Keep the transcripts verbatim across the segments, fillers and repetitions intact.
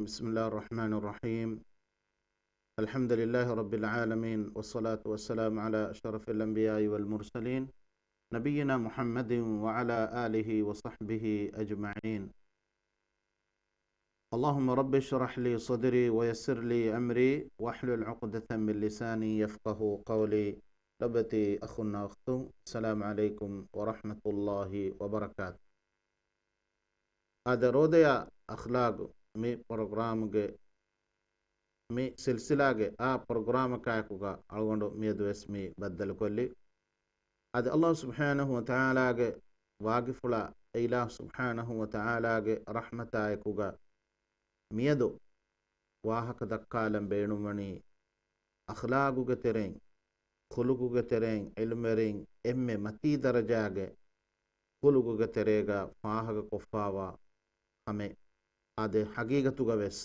بسم الله الرحمن الرحيم. الحمد لله رب العالمين، والصلاة والسلام على أشرف الأنبياء والمرسلين، نبينا محمد وعلى آله وصحبه أجمعين. اللهم رب اشرح لي صدري ويسر لي أمري واحلل عقدة من لساني يفقهوا قولي. ލޮބުވެތި އަޚުންނާ އުޚްތުން، السلام عليكم ورحمة الله وبركاته. އާދެ، ރޯދަޔާ އަޚްލާގު މި ޕްރޮގްރާމްގެ، މި ސިލްސިލާގެ އާ ޕްރޮގްރާމަކާއެކުގަ އަޅުގަނޑު މިއަދުވެސް މި ބައްދަލުކޮށްލީ. އަދި ﷲ ސުބްޙާނަހޫ ވަތަޢާލާގެ ވާގިފުޅާ، އެ އިލާހު ސުބްޙާނަހޫ ވަތަޢާލާގެ ރަޙްމަތާއެކުގަ މިއަދު ވާހަކަ ދައްކާލަން ބޭނުންވަނީ، އަޚްލާގުގެ ތެރެއިން، ޚުލުޤުގެ ތެރެއިން، ޢިލްމުވެރިން އެންމެ މަތީ ދަރަޖާގެ ޚުލުޤުގެ ތެރޭގަ ފާހަގަކޮށްފާވާ ކަމެއް. އާދެ، ޙަޤީޤަތުގަވެސް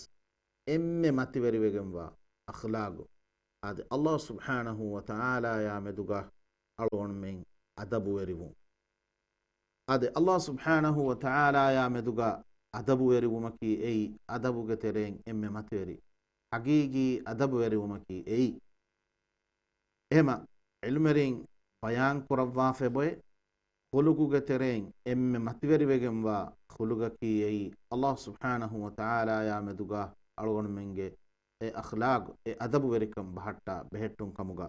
އެންމެ މަތިވެރިވެގެންވާ އަޚްލާގު. އާދެ، ﷲ ސުބްޙާނަހޫ ވަތަޢާލާޔާ މެދުގަ އަޅުގަނޑުމެން އަދަބުވެރިވުން. އާދެ، ﷲ ސުބްޙާނަހޫ ވަތަޢާލާޔާ މެދުގަ އަދަބުވެރިވުމަކީ އެއީ، އަދަބުގެ ތެރެއިން އެންމެ މަތިވެރި، ޙަޤީޤީ އަދަބުވެރިވުމަކީ އެއީ. އެހެމަ ޢިލްމުވެރިން ބަޔާން ކުރައްވާފައި އޮތް، ޚުލުޤުގެ ތެރެއިން އެންމެ މަތިވެރިވެގެންވާ ޚުލުޤަކީ އެއީ، ﷲ ސުބްޙާނަހޫ ވަތަޢާލާޔާ މެދުގަ އަޅުގަނޑުމެންގެ އެ އަޚްލާޤު، އެ އަދަބުވެރިކަން ބަހައްޓާ ބެހެއްޓުން ކަމުގަ.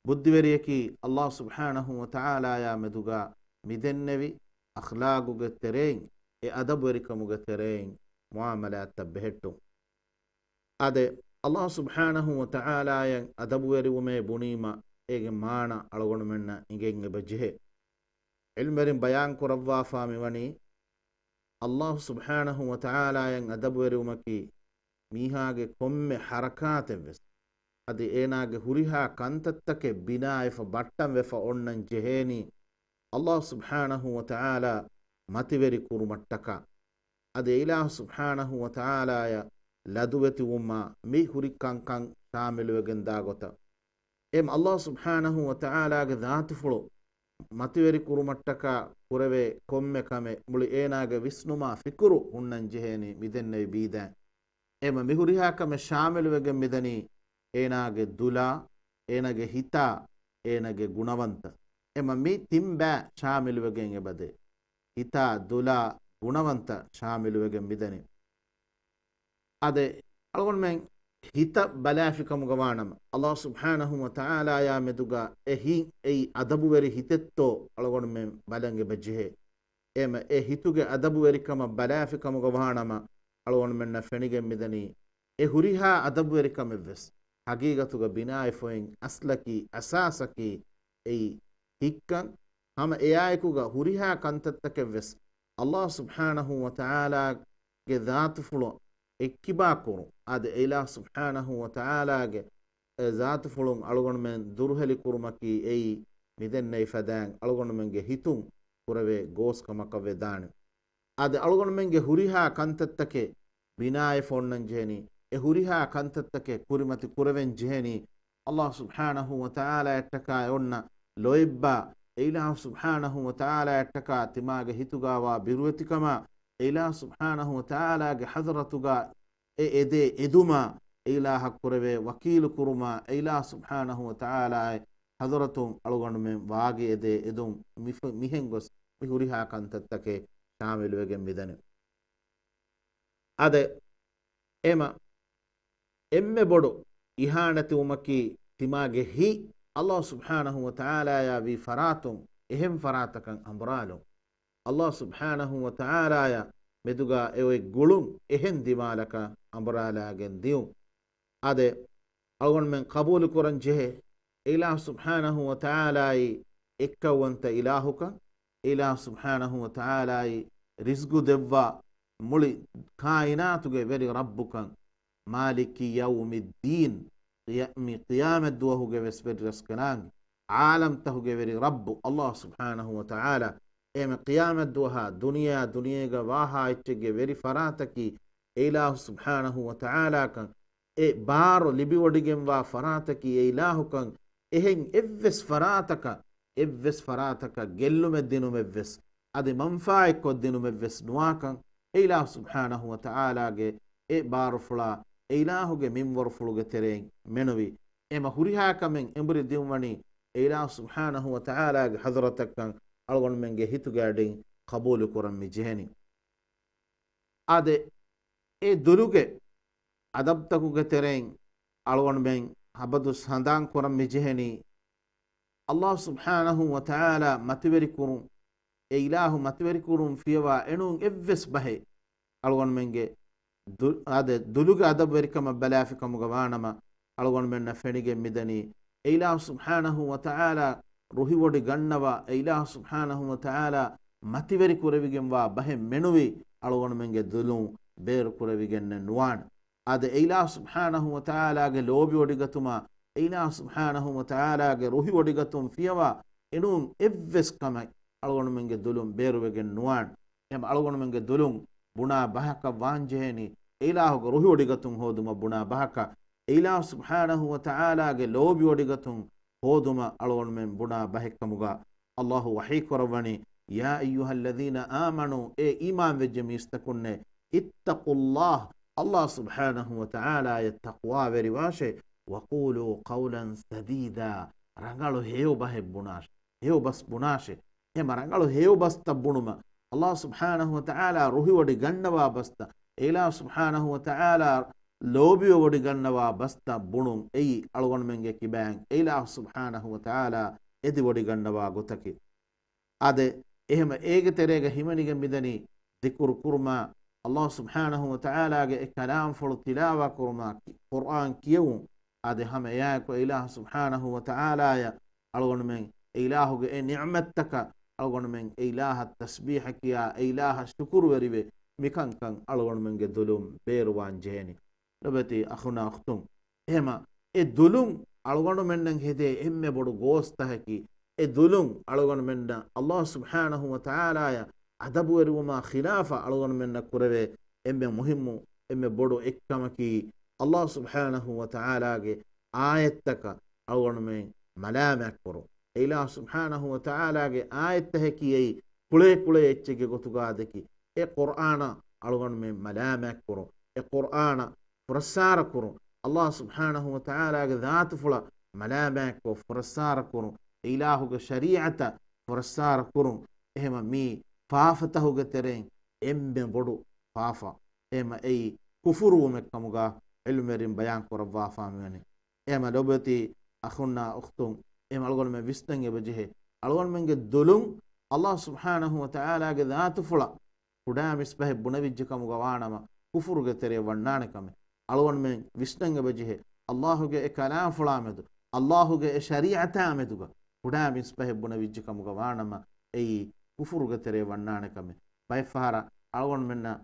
ބުއްދިވެރިޔަކީ ﷲ ސުބްޙާނަހޫ ވަތަޢާލާޔާ މެދުގަ މިދެންނެވި އަޚްލާޤުގެ ތެރެއިން، އެ އަދަބުވެރިކަމުގެ ތެރެއިން މުޢާމަލާތްތައް ބެހެއްޓުން. އާދެ، ﷲ ސުބްޙާނަހޫ ވަތަޢާލާޔަށް އަދަބުވެރިވުމޭ ބުނީމަ، އޭގެ މާނަ އަޅުގަނޑުމެންނަށް އިނގެން އެބަ ޖެހޭ. ޢިލްމުވެރިން ބަޔާން ކުރައްވާފާ މިވަނީ، ﷲ ސުބްޙާނަހޫ ވަތަޢާލާޔަށް އަދަބުވެރިވުމަކީ، މީހާގެ ކޮންމެ ޙަރަކާތެއްވެސް، އަދި އޭނާގެ ހުރިހާ ކަންތައްތަކެއް ބިނާވެފަ ބައްޓަންވެފަ އޮންނަން ޖެހޭނީ، ﷲ ސުބްޙާނަހޫ ވަތަޢާލާ މަތިވެރި ކުރުމަށްޓަކާ. އަދި އެ އިލާހު ސުބްޙާނަހޫ ވަތަޢާލާޔަށް ލަދުވެތިވުމާ މި ހުރި ކަންކަން ޝާމިލުވެގެން ދާ ގޮތަށް. އެމަ ﷲ ސުބްޙާނަހޫ ވަތަޢާލާގެ ޒާތުފުޅު މަތިވެރި ކުރުމަށްޓަކާ ކުރެވޭ ކޮންމެ ކަމެއް މުޅި އޭނާގެ ވިސްނުމާ ފިކުރު ހުންނަން ޖެހޭނީ މިދެންނެވި ބީދައިން. އެމަ މި ހުރިހާ ކަމެއް ޝާމިލުވެގެން މިދަނީ އޭނާގެ ދުލާ، އޭނާގެ ހިތާ، އޭނާގެ ގުނަވަންތަ. އެމަ މި ތިން ބައި ޝާމިލުވެގެން އެބަދޭ. ހިތާ، ދުލާ، ގުނަވަންތަ ޝާމިލުވެގެން މިދަނީ. އާދެ، އަޅުގަނޑުމެން ހިތަށް ބަލާފި ކަމުގަ ވާނަމަ، ﷲ ސުބްޙާނަހޫ ވަތަޢާލާޔާ މެދުގަ އެ ހިތް އެއީ އަދަބުވެރި ހިތެއްތޯ އަޅުގަނޑުމެން ބަލަން އެބަ ޖެހޭ. އެމަ އެ ހިތުގެ އަދަބުވެރިކަމަށް ބަލާފި ކަމުގަ ވާނަމަ، އަޅުގަނޑުމެންނަށް ފެނިގެން މިދަނީ، އެ ހުރިހާ އަދަބުވެރިކަމެއްވެސް ޙަޤީޤަތުގަ ބިނާވެފައި އަސްލަކީ، އަސާސަކީ އެއީ ހިތްކަން. ހަމަ އެއާއެކުގަ ހުރިހާ ކަންތައްތަކެއްވެސް ﷲ ސުބްޙާނަހޫ ވަތަޢާލާގެ ޒާތުފުޅު އެއްކިބާ ކުރުން. އާދެ، އެ އިލާހު ސުބްޙާނަހޫ ވަތަޢާލާގެ އެ ޒާތުފުޅުން އަޅުގަނޑުމެން ދުރުހެލި ކުރުމަކީ އެއީ މިދެންނެވި ފަދައިން އަޅުގަނޑުމެންގެ ހިތުން ކުރެވޭ ގޯސް ކަމަކަށް ވެދާނެ. އާދެ، އަޅުގަނޑުމެންގެ ހުރިހާ ކަންތައްތަކެއް ބިނާވެފަ އޮންނަން ޖެހެނީ، އެ ހުރިހާ ކަންތައްތަކެއް ކުރިމަތި ކުރެވެން ޖެހެނީ، ﷲ ސުބްޙާނަހޫ ވަތަޢާލާއަށްޓަކާ އެ އޮންނަ ލޯތްބާ، އެ އިލާހު ސުބްޙާނަހޫ ވަތަޢާލާއަށްޓަކާ ތިމާގެ ހިތުގާވާ ބިރުވެތިކަމާ، އެ އިލާހު ސުބްޙާނަހޫ ވަތަޢާލާގެ ޙަޟްރަތުގަ އެ އެދޭ އެދުމާ، އެ އިލާހަށް ކުރެވޭ ވަކީލު ކުރުމާ، އެ އިލާހު ސުބްޙާނަހޫ ވަތަޢާލާއި ޙަޟްރަތުން އަޅުގަނޑުމެން ވާގި އެދޭ އެދުން މިފަ-، މިހެން ގޮސް މި ހުރިހާ ކަންތައްތަކެއް ޝާމިލުވެގެން މިދަނީ. އާދެ، އެމަ އެންމެ ބޮޑު އިހާނެތިވުމަކީ ތިމާގެ ހިތް ﷲ ސުބްޙާނަހޫ ވަތަޢާލާޔާ ވީ ފަރާތުން އެހެން ފަރާތަކަށް އަނބުރާލުން. ﷲ ސުބްޙާނަހޫ ވަތަޢާލާޔާ މެދުގާ އެ އޮތް ގުޅުން އެހެން ދިމާލަކަށް އަނބުރާލާގެން ދިޔުން. އާދެ، އަޅުގަނޑުމެން ޤަބޫލު ކުރަން ޖެހޭ، އެ އިލާހު ސުބްޙާނަހޫ ވަތަޢާލާއީ އެއްކައުވަންތަ އިލާހުކަން، އެ އިލާހު ސުބްޙާނަހޫ ވަތަޢާލާއީ ރިޒްގު ދެއްވާ މުޅި ކާއިނާތުގެ ވެރި ރައްބުކަން، މާލިކި ޔައުމިއްދީން، ޤިޔަ-، މި ޤިޔާމަތް ދުވަހުގެ ވެސް ވެރި ރަސްކަލާނގެ، ޢާލަމްތަހުގެ ވެރި ރައްބު ﷲ ސުބްޙާނަހޫ ވަތަޢާލާ. އެހެން ޤިޔާމަތް ދުވަހާ ދުނިޔެއާ ދުނިޔޭގަ ވާހާ އެއްޗެއްގެ ވެރި ފަރާތަކީ އެ އިލާހު ސުބްޙާނަހޫ ވަތަޢާލާކަން، އެ ބާރު ލިބިވޮޑިގެންވާ ފަރާތަކީ އެ އިލާހުކަން، އެހެން އެއްވެސް ފަރާތަކަށް، އެއްވެސް ފަރާތަކަށް ގެއްލުމެއް ދިނުމެއްވެސް، އަދި މަންފާއެއްކޮށް ދިނުމެއްވެސް ނުވާކަން، އެ އިލާހު ސުބްޙާނަހޫ ވަތަޢާލާގެ އެ ބާރުފުޅާ އެއިލާހުގެ މިންވަރުފުޅުގެ ތެރެއިން މެނުވީ. އެމަ ހުރިހާ ކަމެއް އެނބުރި ދިއުންވަނީ އެއިލާހު ސުބްޙާނަހު ވަ ތަޢާލާގެ ޙަޟްރަތަށްކަން އަޅުގަނޑުމެންގެ ހިތުގެ އަޑިން ޤަބޫލު ކުރަން މި ޖެހެނީ. އާދެ، އެ ދުލުގެ އަދަބްތަކުގެ ތެރެއިން އަޅުގަނޑުމެން ހަބަދު ސަނދާން ކުރަން މި ޖެހެނީ، އަﷲ ސުބްޙާނަހު ވަ ތަޢާލާ މަތިވެރިކުރުން، އެ އިލާހު މަތިވެރިކުރުން ފިޔަވާ އެނޫން އެއްވެސް ބަހެއް އަޅުގަނޑުމެންގެ ދު-، އާދެ، ދުލުގެ އަދަބުވެރިކަމަށް ބަލާފިކަމުގަ ވާނަމަ، އަޅުގަނޑުމެންނަށް ފެނިގެން މިދަނީ، އެ އިލާހު ސުބްޙާނަހު ވަ ތަޢާލާ ރުހިވޮޑި ގަންނަވާ، އެ އިލާހު ސުބްޙާނަހު ވަ ތަޢާލާ މަތިވެރި ކުރެވިގެންވާ ބަހެއް މެނުވީ، އަޅުގަނޑުމެންގެ ދުލުން ބޭރު ކުރެވިގެންނެއް ނުވާނެ. އާދެ، އެ އިލާހު ސުބްޙާނަހު ވަ ތަޢާލާގެ ލޯބިވޮޑިގަތުމާ، އެ އިލާހު ސުބްޙާނަހު ވަ ތަޢާލާގެ ރުހިވޮޑިގަތުން ފިޔަވާ އެނޫން އެއްވެސް ކަމެއް އަޅުގަނޑުމެންގެ ދުލުން ބޭރުވެގެން ނުވާނެ. އެހެން އަޅުގަނޑުމެންގެ ދުލުން ބުނާ ބަހަކަށް ވާންޖެހޭނީ، އެ އިލާހުގެ ރުހިވޮޑިގަތުން ހޯދުމަށް ބުނާ ބަހަކަށް، އެ އިލާހު ސުބްޙާނަހު ވަ ތަޢާލާގެ ލޯބިވޮޑިގަތުން ހޯދުމަށް އަޅުގަނޑުމެން ބުނާ ބަހެއްކަމުގަ، އަﷲ ވަޙީ ކުރައްވަނީ، يا أيها الذين آمنوا، އޭ އީމާންވެއްޖެ މީސްތަކުންނޭ، اتقوا الله، އަﷲ ސުބްޙާނަހު ވަ ތަޢާލާއަށް ތަޤްވާވެރިވާށޭ، وقولوا قولا سديدا، ރަނގަޅު ހެޔޮ ބަހެއް ބުނާށޭ. ހެޔޮ ބަސް ބުނާށޭ. އެހެމަ ރަނގަޅު ހެޔޮ ބަސްތައް ބުނުމަށް، އަﷲ ސުބްޙާނަހު ވަ ތަޢާލާ ރުހިވޮޑި ގަންނަވާ ބަސްތައް، އެ އިލާހު ސުބްޙާނަހު ވަ ތަޢާލާ ލޯބިވެވޮޑި ގަންނަވާ ބަސްތައް ބުނުން އެއީ އަޅުގަނޑުމެންގެ ކިބައިން އެ އިލާހު ސުބްޙާނަހު ވަ ތަޢާލާ އެދިވޮޑި ގަންނަވާ ގޮތަކީ. އާދެ، އެހެމަ އޭގެ ތެރޭގަ ހިމެނިގެން މިދަނީ ޛިކުރު ކުރުމާ، އަﷲ ސުބްޙާނަހު ވަ ތަޢާލާގެ އެ ކަލާމްފުޅު ތިލާވާ ކުރުމާ، ކި-، ޤުރްއާން ކިޔެވުން. އާދެ، ހަމަ އެއާއެކު އެ އިލާހު ސުބްޙާނަހު ވަ ތަޢާލާއަށް އަޅުގަނޑުމެން އެ އިލާހުގެ އެ ނިޢުމަތްތަކަށް އަޅުގަނޑުމެން އެ އިލާހަށް ތަސްބީޙަ ކިޔާ، އެ އިލާހަށް ޝުކުރުވެރިވެ، މިކަންކަން އަޅުގަނޑުމެންގެ ދުލުން ބޭރުވާން ޖެހެނީ. ލޮބެތި އަޚުންނާ އުޚްތުން، އެހެމަ އެ ދުލުން އަޅުގަނޑުމެންނަށް ހެދޭ އެންމެ ބޮޑު ގޯސްތަކަކީ، އެ ދުލުން އަޅުގަނޑުމެންނަށް އަﷲ ސުބްޙާނަހު ވަ ތަޢާލާއަށް އަދަބުވެރިވުމާ ޚިލާފަށް އަޅުގަނޑުމެންނަށް ކުރެވޭ އެންމެ މުހިއްމު، އެންމެ ބޮޑު އެއްކަމަކީ، އަﷲ ސުބްޙާނަހު ވަ ތަޢާލާގެ އާޔަތްތަކަށް އަޅުގަނޑުމެން މަލާމާތްކުރުން. އެ އިލާހު ސުބްޙާނަހު ވަ ތަޢާލާގެ އާޔަތްތަކަކީ އެއީ ކުޅޭ ކުޅޭ އެއްޗެއްގެ ގޮތުގަ ދެކި، އެ ޤުރްއާނަށް އަޅުގަނޑުމެން މަލާމާތްކުރުން. އެ ޤުރްއާނަށް ފުރައްސާރަ ކުރުން، އަﷲ ސުބްޙާނަހު ވަ ތަޢާލާގެ ޛާތުފުޅަށް މަލާމާތްކޮށް ފުރައްސާރަ ކުރުން، އެ އިލާހުގެ ޝަރީޢަތަށް ފުރައްސާރަ ކުރުން. އެހެމަ މީ ފާފަތަހުގެ ތެރެއިން އެންމެ ބޮޑު ފާފަ. އެހެމަ އެއީ ކުފުރުވުމެއްކަމުގަ ޢިލްމުވެރިން ބަޔާން ކުރައްވާފާ މިވަނީ. އެހެމަ ލޮބުވެތި އަޚުންނާ އުޚްތުން، އެހެމަ އަޅުގަނޑުމެން ވިސްނަން އެބަޖެހޭ. އަޅުގަނޑުމެންގެ ދުލުން އަﷲ ސުބްޙާނަހު ވަ ތަޢާލާގެ ޛާތުފުޅަށް ކުޑަ މިސްބަހެއް ބުނެވިއްޖެ ކަމުގަ ވާނަމަ، ކުފުރުގެ ތެރެއަށް ވަންނާނެ ކަމެއް. އަޅުގަނޑުމެން ވިސްނަން އެބަޖެހޭ، އަﷲގެ އެ ކަލާމްފުޅާ މެދު، އަﷲގެ އެ ޝަރީޢަތާ މެދުގަ ކުޑަ މިސްބަހެއް ބުނެވިއްޖެ ކަމުގަ ވާނަމަ، އެއީ ކުފުރުގެ ތެރެއަށް ވަންނާނެ ކަމެއް. ބައެއްފަހަރަށް އަޅުގަނޑުމެންނަށް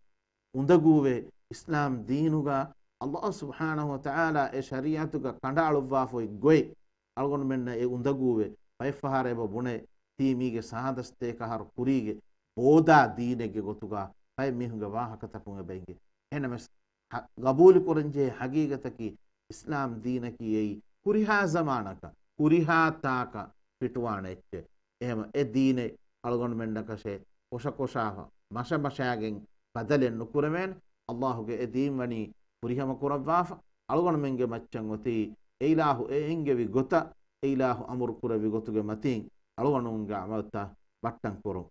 އުނދަގޫވޭ، އިސްލާމް ދީނުގަ އަﷲ ސުބްޙާނަހު ވަ ތަޢާލާ އެ ޝަރީޢަތުގަ ކަނޑައަޅުއްވާފައި ގޮތް އަޅުގަނޑުމެންނަށް އެ އުނދަގޫވޭ. ބައެއްފަހަރަށް އެބަ ބުނޭ، ތީ މީގެ ސާދަސްތޭކަ އަހަރު ކުރީގެ ބޯދާ ދީނެއްގެ ގޮތުގަ ބައެއް މީހުންގެ ވާހަކަތަކުން އެބަ އިނގޭ. އެހެންނަމަވެސް، ހަ-، ގަބޫލުކުރަންޖެހޭ ހަގީގަތަކީ، އިސްލާމް ދީނަކީ އެއީ ހުރިހާ ޒަމާނަކަށް، ހުރިހާ ތާކަށް ފިޓުވާނެ އެއްޗެއް. އެހެމަ އެ ދީނެއް އަޅުގަނޑުމެންނަކަށެ ކޮށަކޮށާފަ، މަށަމަށާގެން ބަދަލެއް ނުކުރެވޭނެ. އަﷲގެ އެ ދީން ވަނީ ފުރިހަމަ ކުރައްވާފަ. އަޅުގަނޑުމެންގެ މައްޗަށް އޮތީ އެ އިލާހު އެ އެންގެވި ގޮތަށް، އެ އިލާހު އަމުރު ކުރެއްވި ގޮތުގެ މަތީން އަޅުގަނޑުމެންގެ ޢަމަލުތައް ބައްޓަން ކުރުން.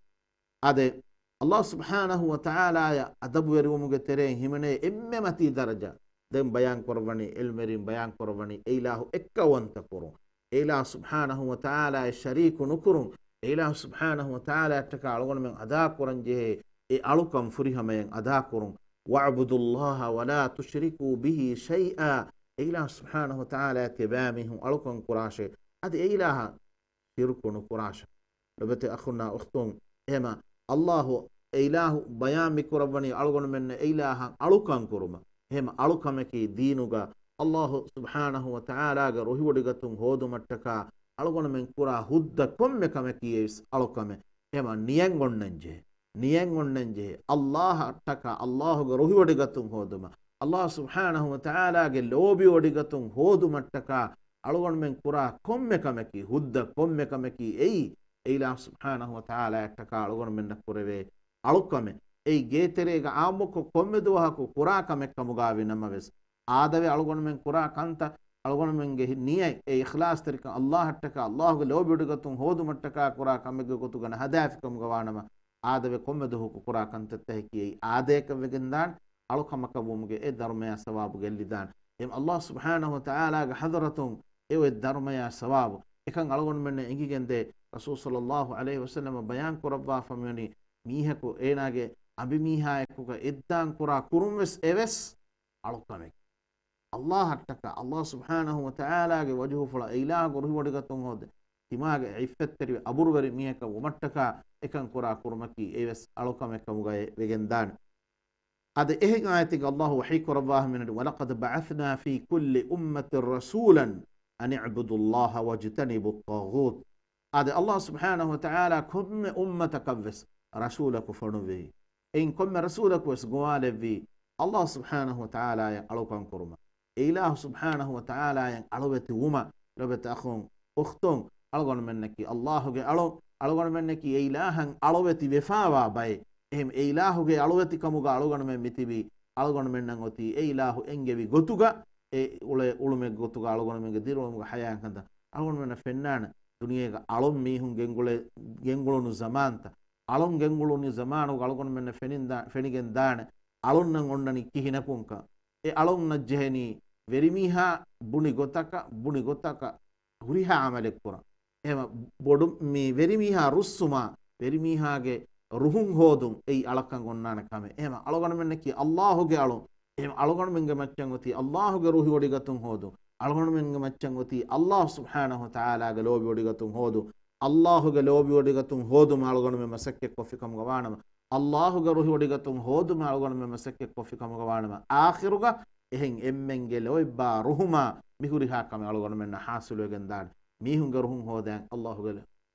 އާދެ، އަﷲ ސުބްޙާނަހު ވަ ތަޢާލާއަށް އަދަބުވެރިވުމުގެ ތެރެއިން ހިމެނޭ އެންމެ މަތީ ދަރަޖަ، ދެން ބަޔާން ކުރައްވަނީ، ޢިލްމުވެރިން ބަޔާން ކުރައްވަނީ، އެ އިލާހު އެއްކައުވަންތަ ކުރުން. އެ އިލާހު ސުބްޙާނަހު ވަ ތަޢާލާއަށް ޝަރީކު ނުކުރުން. އެ އިލާހު ސުބްޙާނަހު ވަ ތަޢާލާއަށްޓަކާ އަޅުގަނޑުމެން އަދާކުރަން ޖެހޭ އެ އަޅުކަން ފުރިހަމަޔަށް އަދާކުރުން. وَاعْبُدُوا اللَّهَ وَلَا تُشْرِكُوا بِهِ شَيْئًا. އެ އިލާހު ސުބްޙާނަހު ވަ ތަޢާލާއަށް ތިބާމީހުން އަޅުކަން ކުރާށޭ. އަދި އެ އިލާހަށް ޝިރުކު ނުކުރާށޭ. ލޮބެތި އަޚުންނާ އުޚްތުން، އެހެމަ އަﷲ އެ އިލާހު ބަޔާން މި ކުރައްވަނީ އަޅުގަނޑުމެންނަށް އެ އިލާހަށް އަޅުކަން ކުރުމަށް. އެހެމަ އަޅުކަމަކީ ދީނުގަ އަﷲ ސުބްޙާނަހު ވަ ތަޢާލާގެ ރުހިވޮޑިގަތުން ހޯދުމަށްޓަކާ އަޅުގަނޑުމެން ކުރާ ހުއްދަ ކޮންމެ ކަމަކީ އެއްވެސް އަޅުކަމެއް. އެހެމަ ނިޔަތް އޮންނަންޖެހޭ. ނިޔަތް އޮންނަންޖެހޭ. އަﷲއަށްޓަކާ އަﷲގެ ރުހިވޮޑިގަތުން ހޯދުމަށް. އަﷲ ސުބްޙާނަހު ވަ ތަޢާލާގެ ލޯބިވޮޑިގަތުން ހޯދުމަށްޓަކާ އަޅުގަނޑުމެން ކުރާ ކޮންމެ ކަމަކީ، ހުއްދަ ކޮންމެ ކަމަކީ އެއީ، އެ އިލާހު ސުބްޙާނަހު ވަ ތަޢާލާއަށްޓަކާ އަޅުގަނޑުމެންނަށް ކުރެވޭ އަޅުކަމެއް. އެއީ ގޭތެރޭގަ އާއްމުކޮށް ކޮންމެ ދުވަހަކު ކުރާ ކަމެއް ކަމުގައި ވި ނަމަވެސް، އާދަވެ އަޅުގަނޑުމެން ކުރާ ކަންތައް އަޅުގަނޑުމެންގެ ހި-، ނިޔަތް، އެ އިޚްލާޞްތެރިކަން، ﷲ އަށްޓަކާ، ﷲގެ ލޯބިވޮޑިގަތުން ހޯދުމަށްޓަކާ ކުރާ ކަމެއްގެ ގޮތުގަ ނަހަދާފި ކަމުގަ ވާނަމަ، އާދަވެ ކޮންމެ ދުވަހަކު ކުރާ ކަންތައްތަކަކީ އެއީ އާދަޔަކަށް ވެގެންދާނެ، އަޅުކަމަކަށް ވުމުގެ އެ ދަރުމަޔާ ސަވާބު ގެއްލިދާނެ. އެހެން ﷲ ސުބްޙާނަހޫ ވަތަޢާލާގެ ޙަޟްރަތުން އެ އޮތް ދަރުމަޔާ ސަވާބު. އެކަން އަޅުގަނޑުމެންނަށް އެނގިގެންދޭ، ރަސޫލު ޞައްލައްލާހު ޢަލައިހި ވަސައްލަމަ ބަޔާން ކުރައްވާފަ މިވަނީ، މީހަކު އޭނާގެ އަނބިމީހާއެކުގަ އެއްދާން ކުރާ ކުރުން ވެސް އެވެސް އަޅުކަމެއް. ﷲ އަށްޓަކާ، ﷲ ސުބްޙާނަހޫ ވަތަޢާލާގެ ވަޖުހުފުޅަށް، އެ އިލާހުގެ ރުހިވޮޑިގަތުން ހޯދެ، ތިމާގެ ޢިއްފަތްތެރި އަބުރުވެރި މީހަކަށް ވުމަށްޓަކާ އެކަން ކުރާ ކުރުމަކީ އެވެސް އަޅުކަމެއް ކަމުގައި ވެގެންދާނެ. އަދި އެހެން އާޔަތެއްގަ ﷲ ވަޙީ ކުރައްވާފަ މިނަޑު، وَلَقَدْ بَعَثْنَا فِي كُلِّ أُمَّةٍ رَسُولًا أَنِ اعْبُدُوا اللَّهَ وَاجْتَنِبُوا الطَّاغُوتَ. އާދެ، ﷲ ސުބްޙާނަހޫ ވަތަޢާލާ ކޮންމެ އުއްމަތަކަށްވެސް ރަސޫލަކު ފޮނުއްވި. އެއިން ކޮންމެ ރަސޫލަކުވެސް ގޮވާލެއްވީ ﷲ ސުބްޙާނަހޫ ވަތަޢާލާއަށް އަޅުކަން ކުރުމަށް. އެ އިލާހު ސުބްޙާނަހޫ ވަތަޢާލާއަށް އަޅުވެތި ވުމަށް. ލޮބުވެތި އަޚުން، އުޚްތުން، އަޅުގަނޑުމެންނަކީ ﷲގެ އަޅު، އަޅުގަނޑުމެންނަކީ އެ އިލާހަށް އަޅުވެތި ވެފާވާ ބައެއް. އެހެން އެ އިލާހުގެ އަޅުވެތިކަމުގަ އަޅުގަނޑުމެން މިތިބީ، އަޅުގަނޑުމެންނަށް އޮތީ އެ އިލާހު އެންގެވި ގޮތުގަ، އެ އުޅޭ އުޅުމެއް ގޮތުގަ އަޅުގަނޑުމެންގެ ދިރިއުޅުމުގެ ހަޔާތް ކަންތައް. އަޅުގަނޑުމެންނަށް ފެންނާނެ ދުނިޔޭގަ އަޅުން މީހުން ގެންގުޅޭ، ގެންގުޅުނު ޒަމާންތައް. އަޅުން ގެންގުޅުނު ޒަމާނުގަ އަޅުގަނޑުމެންނަށް ފެނިންދާ-، ފެނިގެން ދާނެ އަޅުންނަށް އޮންނަނީ ކިހިނަކުންކަން. އެ އަޅުންނަށް ޖެހެނީ ވެރިމީހާ ބުނި ގޮތަކަށް، ބުނި ގޮތަކަށް ހުރިހާ އަމަލެއް ކުރަން. އެހެމަ ބޮޑު މި ވެރިމީހާ ރުއްސުމާ، ވެރިމީހާގެ ރުހުން ހޯދުން އެއީ އަޅަކަށް އޮންނާނެ ކަމެއް. އެހެމަ އަޅުގަނޑުމެންނަކީ ﷲގެ އަޅުން. އެހެމަ އަޅުގަނޑުމެންގެ މައްޗަށް އޮތީ ﷲގެ ރުހިވޮޑިގަތުން ހޯދުން. އަޅުގަނޑުމެންގެ މައްޗަށް އޮތީ ﷲ ސުބްޙާނަހޫ ވަތަޢާލާގެ ލޯބިވޮޑިގަތުން ހޯދުން. ﷲގެ ލޯބިވޮޑިގަތުން ހޯދުމަށް އަޅުގަނޑުމެން މަސައްކަތްކޮށްފި ކަމުގަ ވާނަމަ، ﷲގެ ރުހިވޮޑިގަތުން ހޯދުމަށް އަޅުގަނޑުމެން މަސައްކަތްކޮށްފި ކަމުގަ ވާނަމަ، އާޚިރުގަ އެހެން އެންމެންގެ ލޯތްބާ ރުހުމާ މި ހުރިހާ ކަމެއް އަޅުގަނޑުމެންނަށް ޙާޞިލުވެގެން ދާނެ. މީހުންގެ ރުހުން ހޯދަން ﷲގެ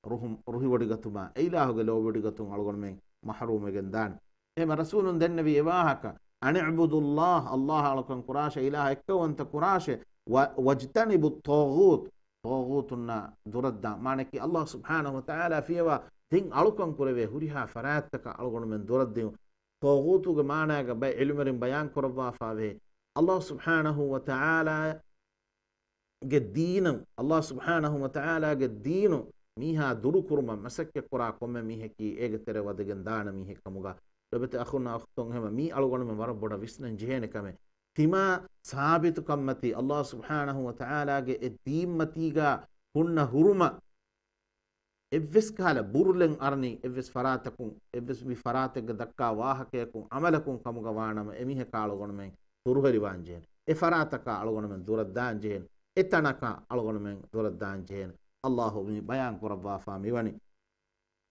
ރުހުން، ރުހިވޮޑިގަތުމާ އެ އިލާހުގެ ލޯބިވޮޑިގަތުން އަޅުގަނޑުމެން މަޙްރޫމްވެގެން ދާނެ. އެހެމަ ރަސޫލުން ދެންނެވި އެ ވާހަކަ، أَنِ اعْبُدُوا اللَّهَ، ﷲ އަށް އަޅުކަން ކުރާށޭ، އިލާހަށް އެއްކައުވަންތަ ކުރާށޭ، ވަ، وَاجْتَنِبُوا الطَّاغُوتَ، ޠާޣޫތުންނާ ދުރަށްދާން. މާނައަކީ ﷲ ސުބްޙާނަހޫ ވަތަޢާލާ ފިޔަވާ ދެން އަޅުކަން ކުރެވޭ ހުރިހާ ފަރާތްތަކަށް އަޅުގަނޑުމެން ދުރަށްދިއުން. ޠާޣޫތުގެ މާނައިގަ ބައެއް ޢިލްމުވެރިން ބަޔާން ކުރައްވާފާވޭ، ﷲ ސުބްޙާނަހޫ ވަތަޢާލާ ގެ ދީނު، ﷲ ސުބްޙާނަހޫ ވަތަޢާލާގެ ދީނު މީހާ ދުރުކުރުމަށް މަސައްކަތްކުރާ ކޮންމެ މީހަކީ އޭގެ ތެރެ ވަދެގެން ދާނެ މީހެއް ކަމުގަ. ލޮބުވެތި އަޚުންނާ އުޚްތުން، އެހެމަ މީ އަޅުގަނޑުމެން ވަރަށް ބޮޑަށް ވިސްނަން ޖެހޭނެ ކަމެއް. ތިމާ ސާބިތުކަންމަތީ، ﷲ ސުބްޙާނަހޫ ވަތަޢާލާގެ އެ ދީންމަތީގަ ހުންނަ ހުރުމަށް އެއްވެސް ކަހަލަ ބުރުލެއް އަރަނީ، އެއްވެސް ފަރާތަކުން، އެއްވެސް މި ފަރާތެއްގަ ދައްކާ ވާހަކަޔަކުން އަމަލަކުން ކަމުގަ ވާނަމަ، އެމީހަކާ އަޅުގަނޑުމެން ދުރުހެލިވާން ޖެހޭނެ. އެ ފަރާތަކާ އަޅުގަނޑުމެން ދުރަށްދާން ޖެހޭނެ. އެ ތަނަކާ އަޅުގަނޑުމެން ދުރަށްދާން ޖެހޭނެ. ﷲ މި ބަޔާން ކުރައްވާފާ މިވަނީ.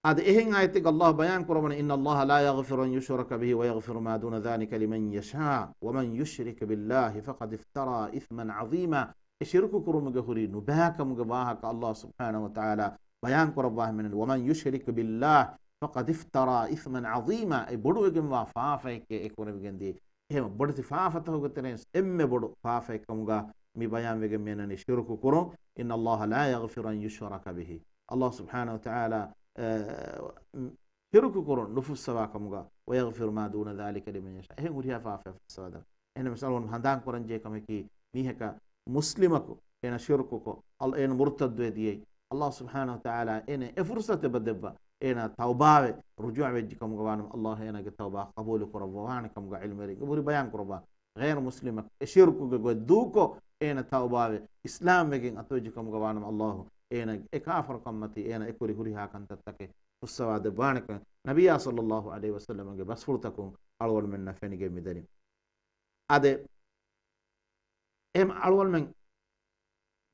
އާދެ، އެހެން އާޔަތެއްގަ ﷲ ބަޔާން ކުރައްވަނީ، إِنَّ اللَّهَ لَا يَغْفِرُ أَن يُشْرَكَ بِهِ وَيَغْفِرُ مَا دُونَ ذَٰلِكَ لِمَن يَشَاءُ وَمَن يُشْرِكْ بِاللَّهِ فَقَدِ افْتَرَىٰ إِثْمًا عَظِيمًا. އެ ޝިރުކު ކުރުމުގެ ހުރި ނުބައިކަމުގެ ވާހަކަ ﷲ ސުބްޙާނަހޫ ވަތަޢާލާ ބަޔާން ކުރައްވާ ހިމެނެން، وَمَن يُشْرِكْ بِاللَّهِ فَقَدِ افْتَرَىٰ إِثْمًا عَظِيمًا. އެ ބޮޑުވެގެންވާ ފާފައެކޭ އެ ކުރެވިގެންދިޔަ. އެހެން ބޮޑެތި ފާފަތަކުގެ ތެރެއިން އެންމެ ބޮޑު ފާފައެއް ކަމުގަ މި ބަޔާންވެގެން މިއަންނަނީ ޝިރުކު ކުރުން. إِنَّ اللَّهَ لَا يَغْفِرُ أَن يُشْرَكَ بِهِ. ﷲ ސުބްޙާނަހޫ ވަތަޢާލާ، އަ، ޝިރުކު ކުރުން ނުފުއްސަވާ ކަމުގަ، وَيَغْفِرُ مَا دُونَ ذَٰلِكَ لِمَن يَشَاءُ. އެހެން ހުރިހާ ފާފައެއް ފުއްސަވާދޭ. އެހެންނަމަވެސް އަޅުގަނޑު ހަނދާން ކުރަންޖެހޭ ކަމަކީ، މީހަކަށް މުސްލިމަކު އޭނަ ޝިރުކުކޮށް، އަލް-، އޭނަ މުރުތައްދުވެ ދިޔައީ، ﷲ ސުބްޙާނަހޫ ވަތަޢާލާ އޭނަ އެ ފުރުޞަތެއް ބަދެއްވާ، އޭނަ ތައުބާވެ ރުޖޫޢަ ވެއްޖެ ކަމުގަ ވާނަމަ، ﷲ އޭނަގެ ތައުބާ ޤަބޫލު ކުރައްވާނެ ކަމުގަ ޢިލްމުވެރިން އެބަހުރި ބަޔާން ކުރައްވާ. ޣައިރު މުސްލިމަކު އެ ޝިރުކުގެ ގޮތް ދޫކޮށް، އޭނަ ތައުބާވެ އިސްލާމްވެގެން އަތުވެއްޖެ ކަމުގަ ވާނަމަ، ﷲ އޭނަ އެ ކާފަރުކަންމަތީ އޭނަ އެކުރި ހުރިހާ ކަންތައްތަކެއް ފުއްސަވާ ދެއްވާނެކަން ނަބިއްޔާ ޞައްލައްލާހު ޢަލައިހި ވަސައްލަމަގެ ބަސްފުޅުތަކުން އަޅުގަނޑުމެންނަށް ފެނިގެން މިދަނީ. އާދެ، އެހެން އަޅުގަނޑުމެން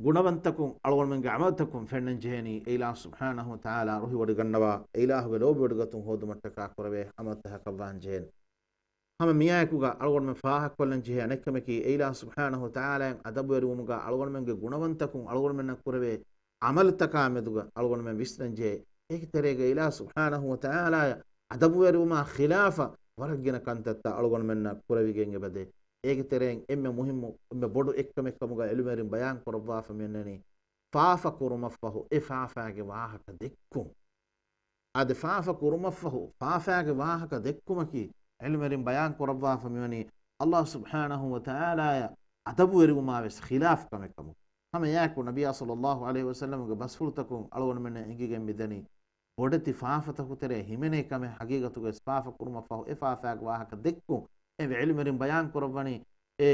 ގުނަވަންތަކުން، އަޅުގަނޑުމެންގެ ޢަމަލުތަކުން ފެންނަން ޖެހެނީ، އެ އިލާހު ސުބްޙާނަހޫ ވަތަޢާލާ ރުހިވޮޑިގަންނަވާ، އެ އިލާހުގެ ލޯބިވޮޑިގަތުން ހޯދުމަށްޓަކާ ކުރެވޭ ޢަމަލުތަކަކަށްވާން ޖެހޭނެ. ހަމަ މިއާއެކުގަ އަޅުގަނޑުމެން ފާހަގަކޮށްލަން ޖެހޭ އަނެއްކަމަކީ، އެ އިލާހު ސުބްޙާނަހޫ ވަތަޢާލާއަށް އަދަބުވެރިވުމުގަ އަޅުގަނޑުމެންގެ ގުނަވަންތަކުން އަޅުގަނޑުމެންނަށް ކުރެވޭ ޢަމަލުތަކާ މެދުގަ އަޅުގަނޑުމެން ވިސްނަން ޖެހޭ. އޭގެ ތެރޭގަ އިލާހު ސުބްޙާނަހޫ ވަތަޢާލާއަށް އަދަބުވެރިވުމާ ޚިލާފަށް ވަރަށް ގިނަ ކަންތައްތައް އަޅުގަނޑުމެންނަށް ކުރެވިގެން އެބަދޭ. އޭގެ ތެރެއިން އެންމެ މުހިއްމު، އެންމެ ބޮޑު އެއްކަމެއް ކަމުގަ ޢިލްމުވެރިން ބަޔާން ކުރައްވާފަ މިއަންނަނީ، ފާފަ ކުރުމަށްފަހު އެ ފާފާގެ ވާހަކަ ދެއްކުން. އާދެ، ފާފަ ކުރުމަށްފަހު ފާފާގެ ވާހަކަ ދެއްކުމަކީ ޢިލްމުވެރިން ބަޔާން ކުރައްވާފަ މިވަނީ ﷲ ސުބްޙާނަހޫ ވަތަޢާލާއަށް އަދަބުވެރިވުމާވެސް ޚިލާފް ކަމެއް ކަމުގަ. ހަމަ އެއާއެކު ނަބިއްޔާ ޞައްލައްލާހު ޢަލައިހި ވަސައްލަމްގެ ބަސްފުޅުތަކުން އަޅުގަނޑުމެންނަށް އެނގިގެން މިދަނީ، ބޮޑެތި ފާފަތަކު ތެރޭ ހިމެނޭ ކަމެއް ޙަޤީޤަތުގައި ފާފަ ކުރުމަށްފަހު އެ ފާފާގެ ވާހަކަ ދެއްކުން. އެ ޢިލްމުވެރިން ބަޔާން ކުރައްވަނީ، އެ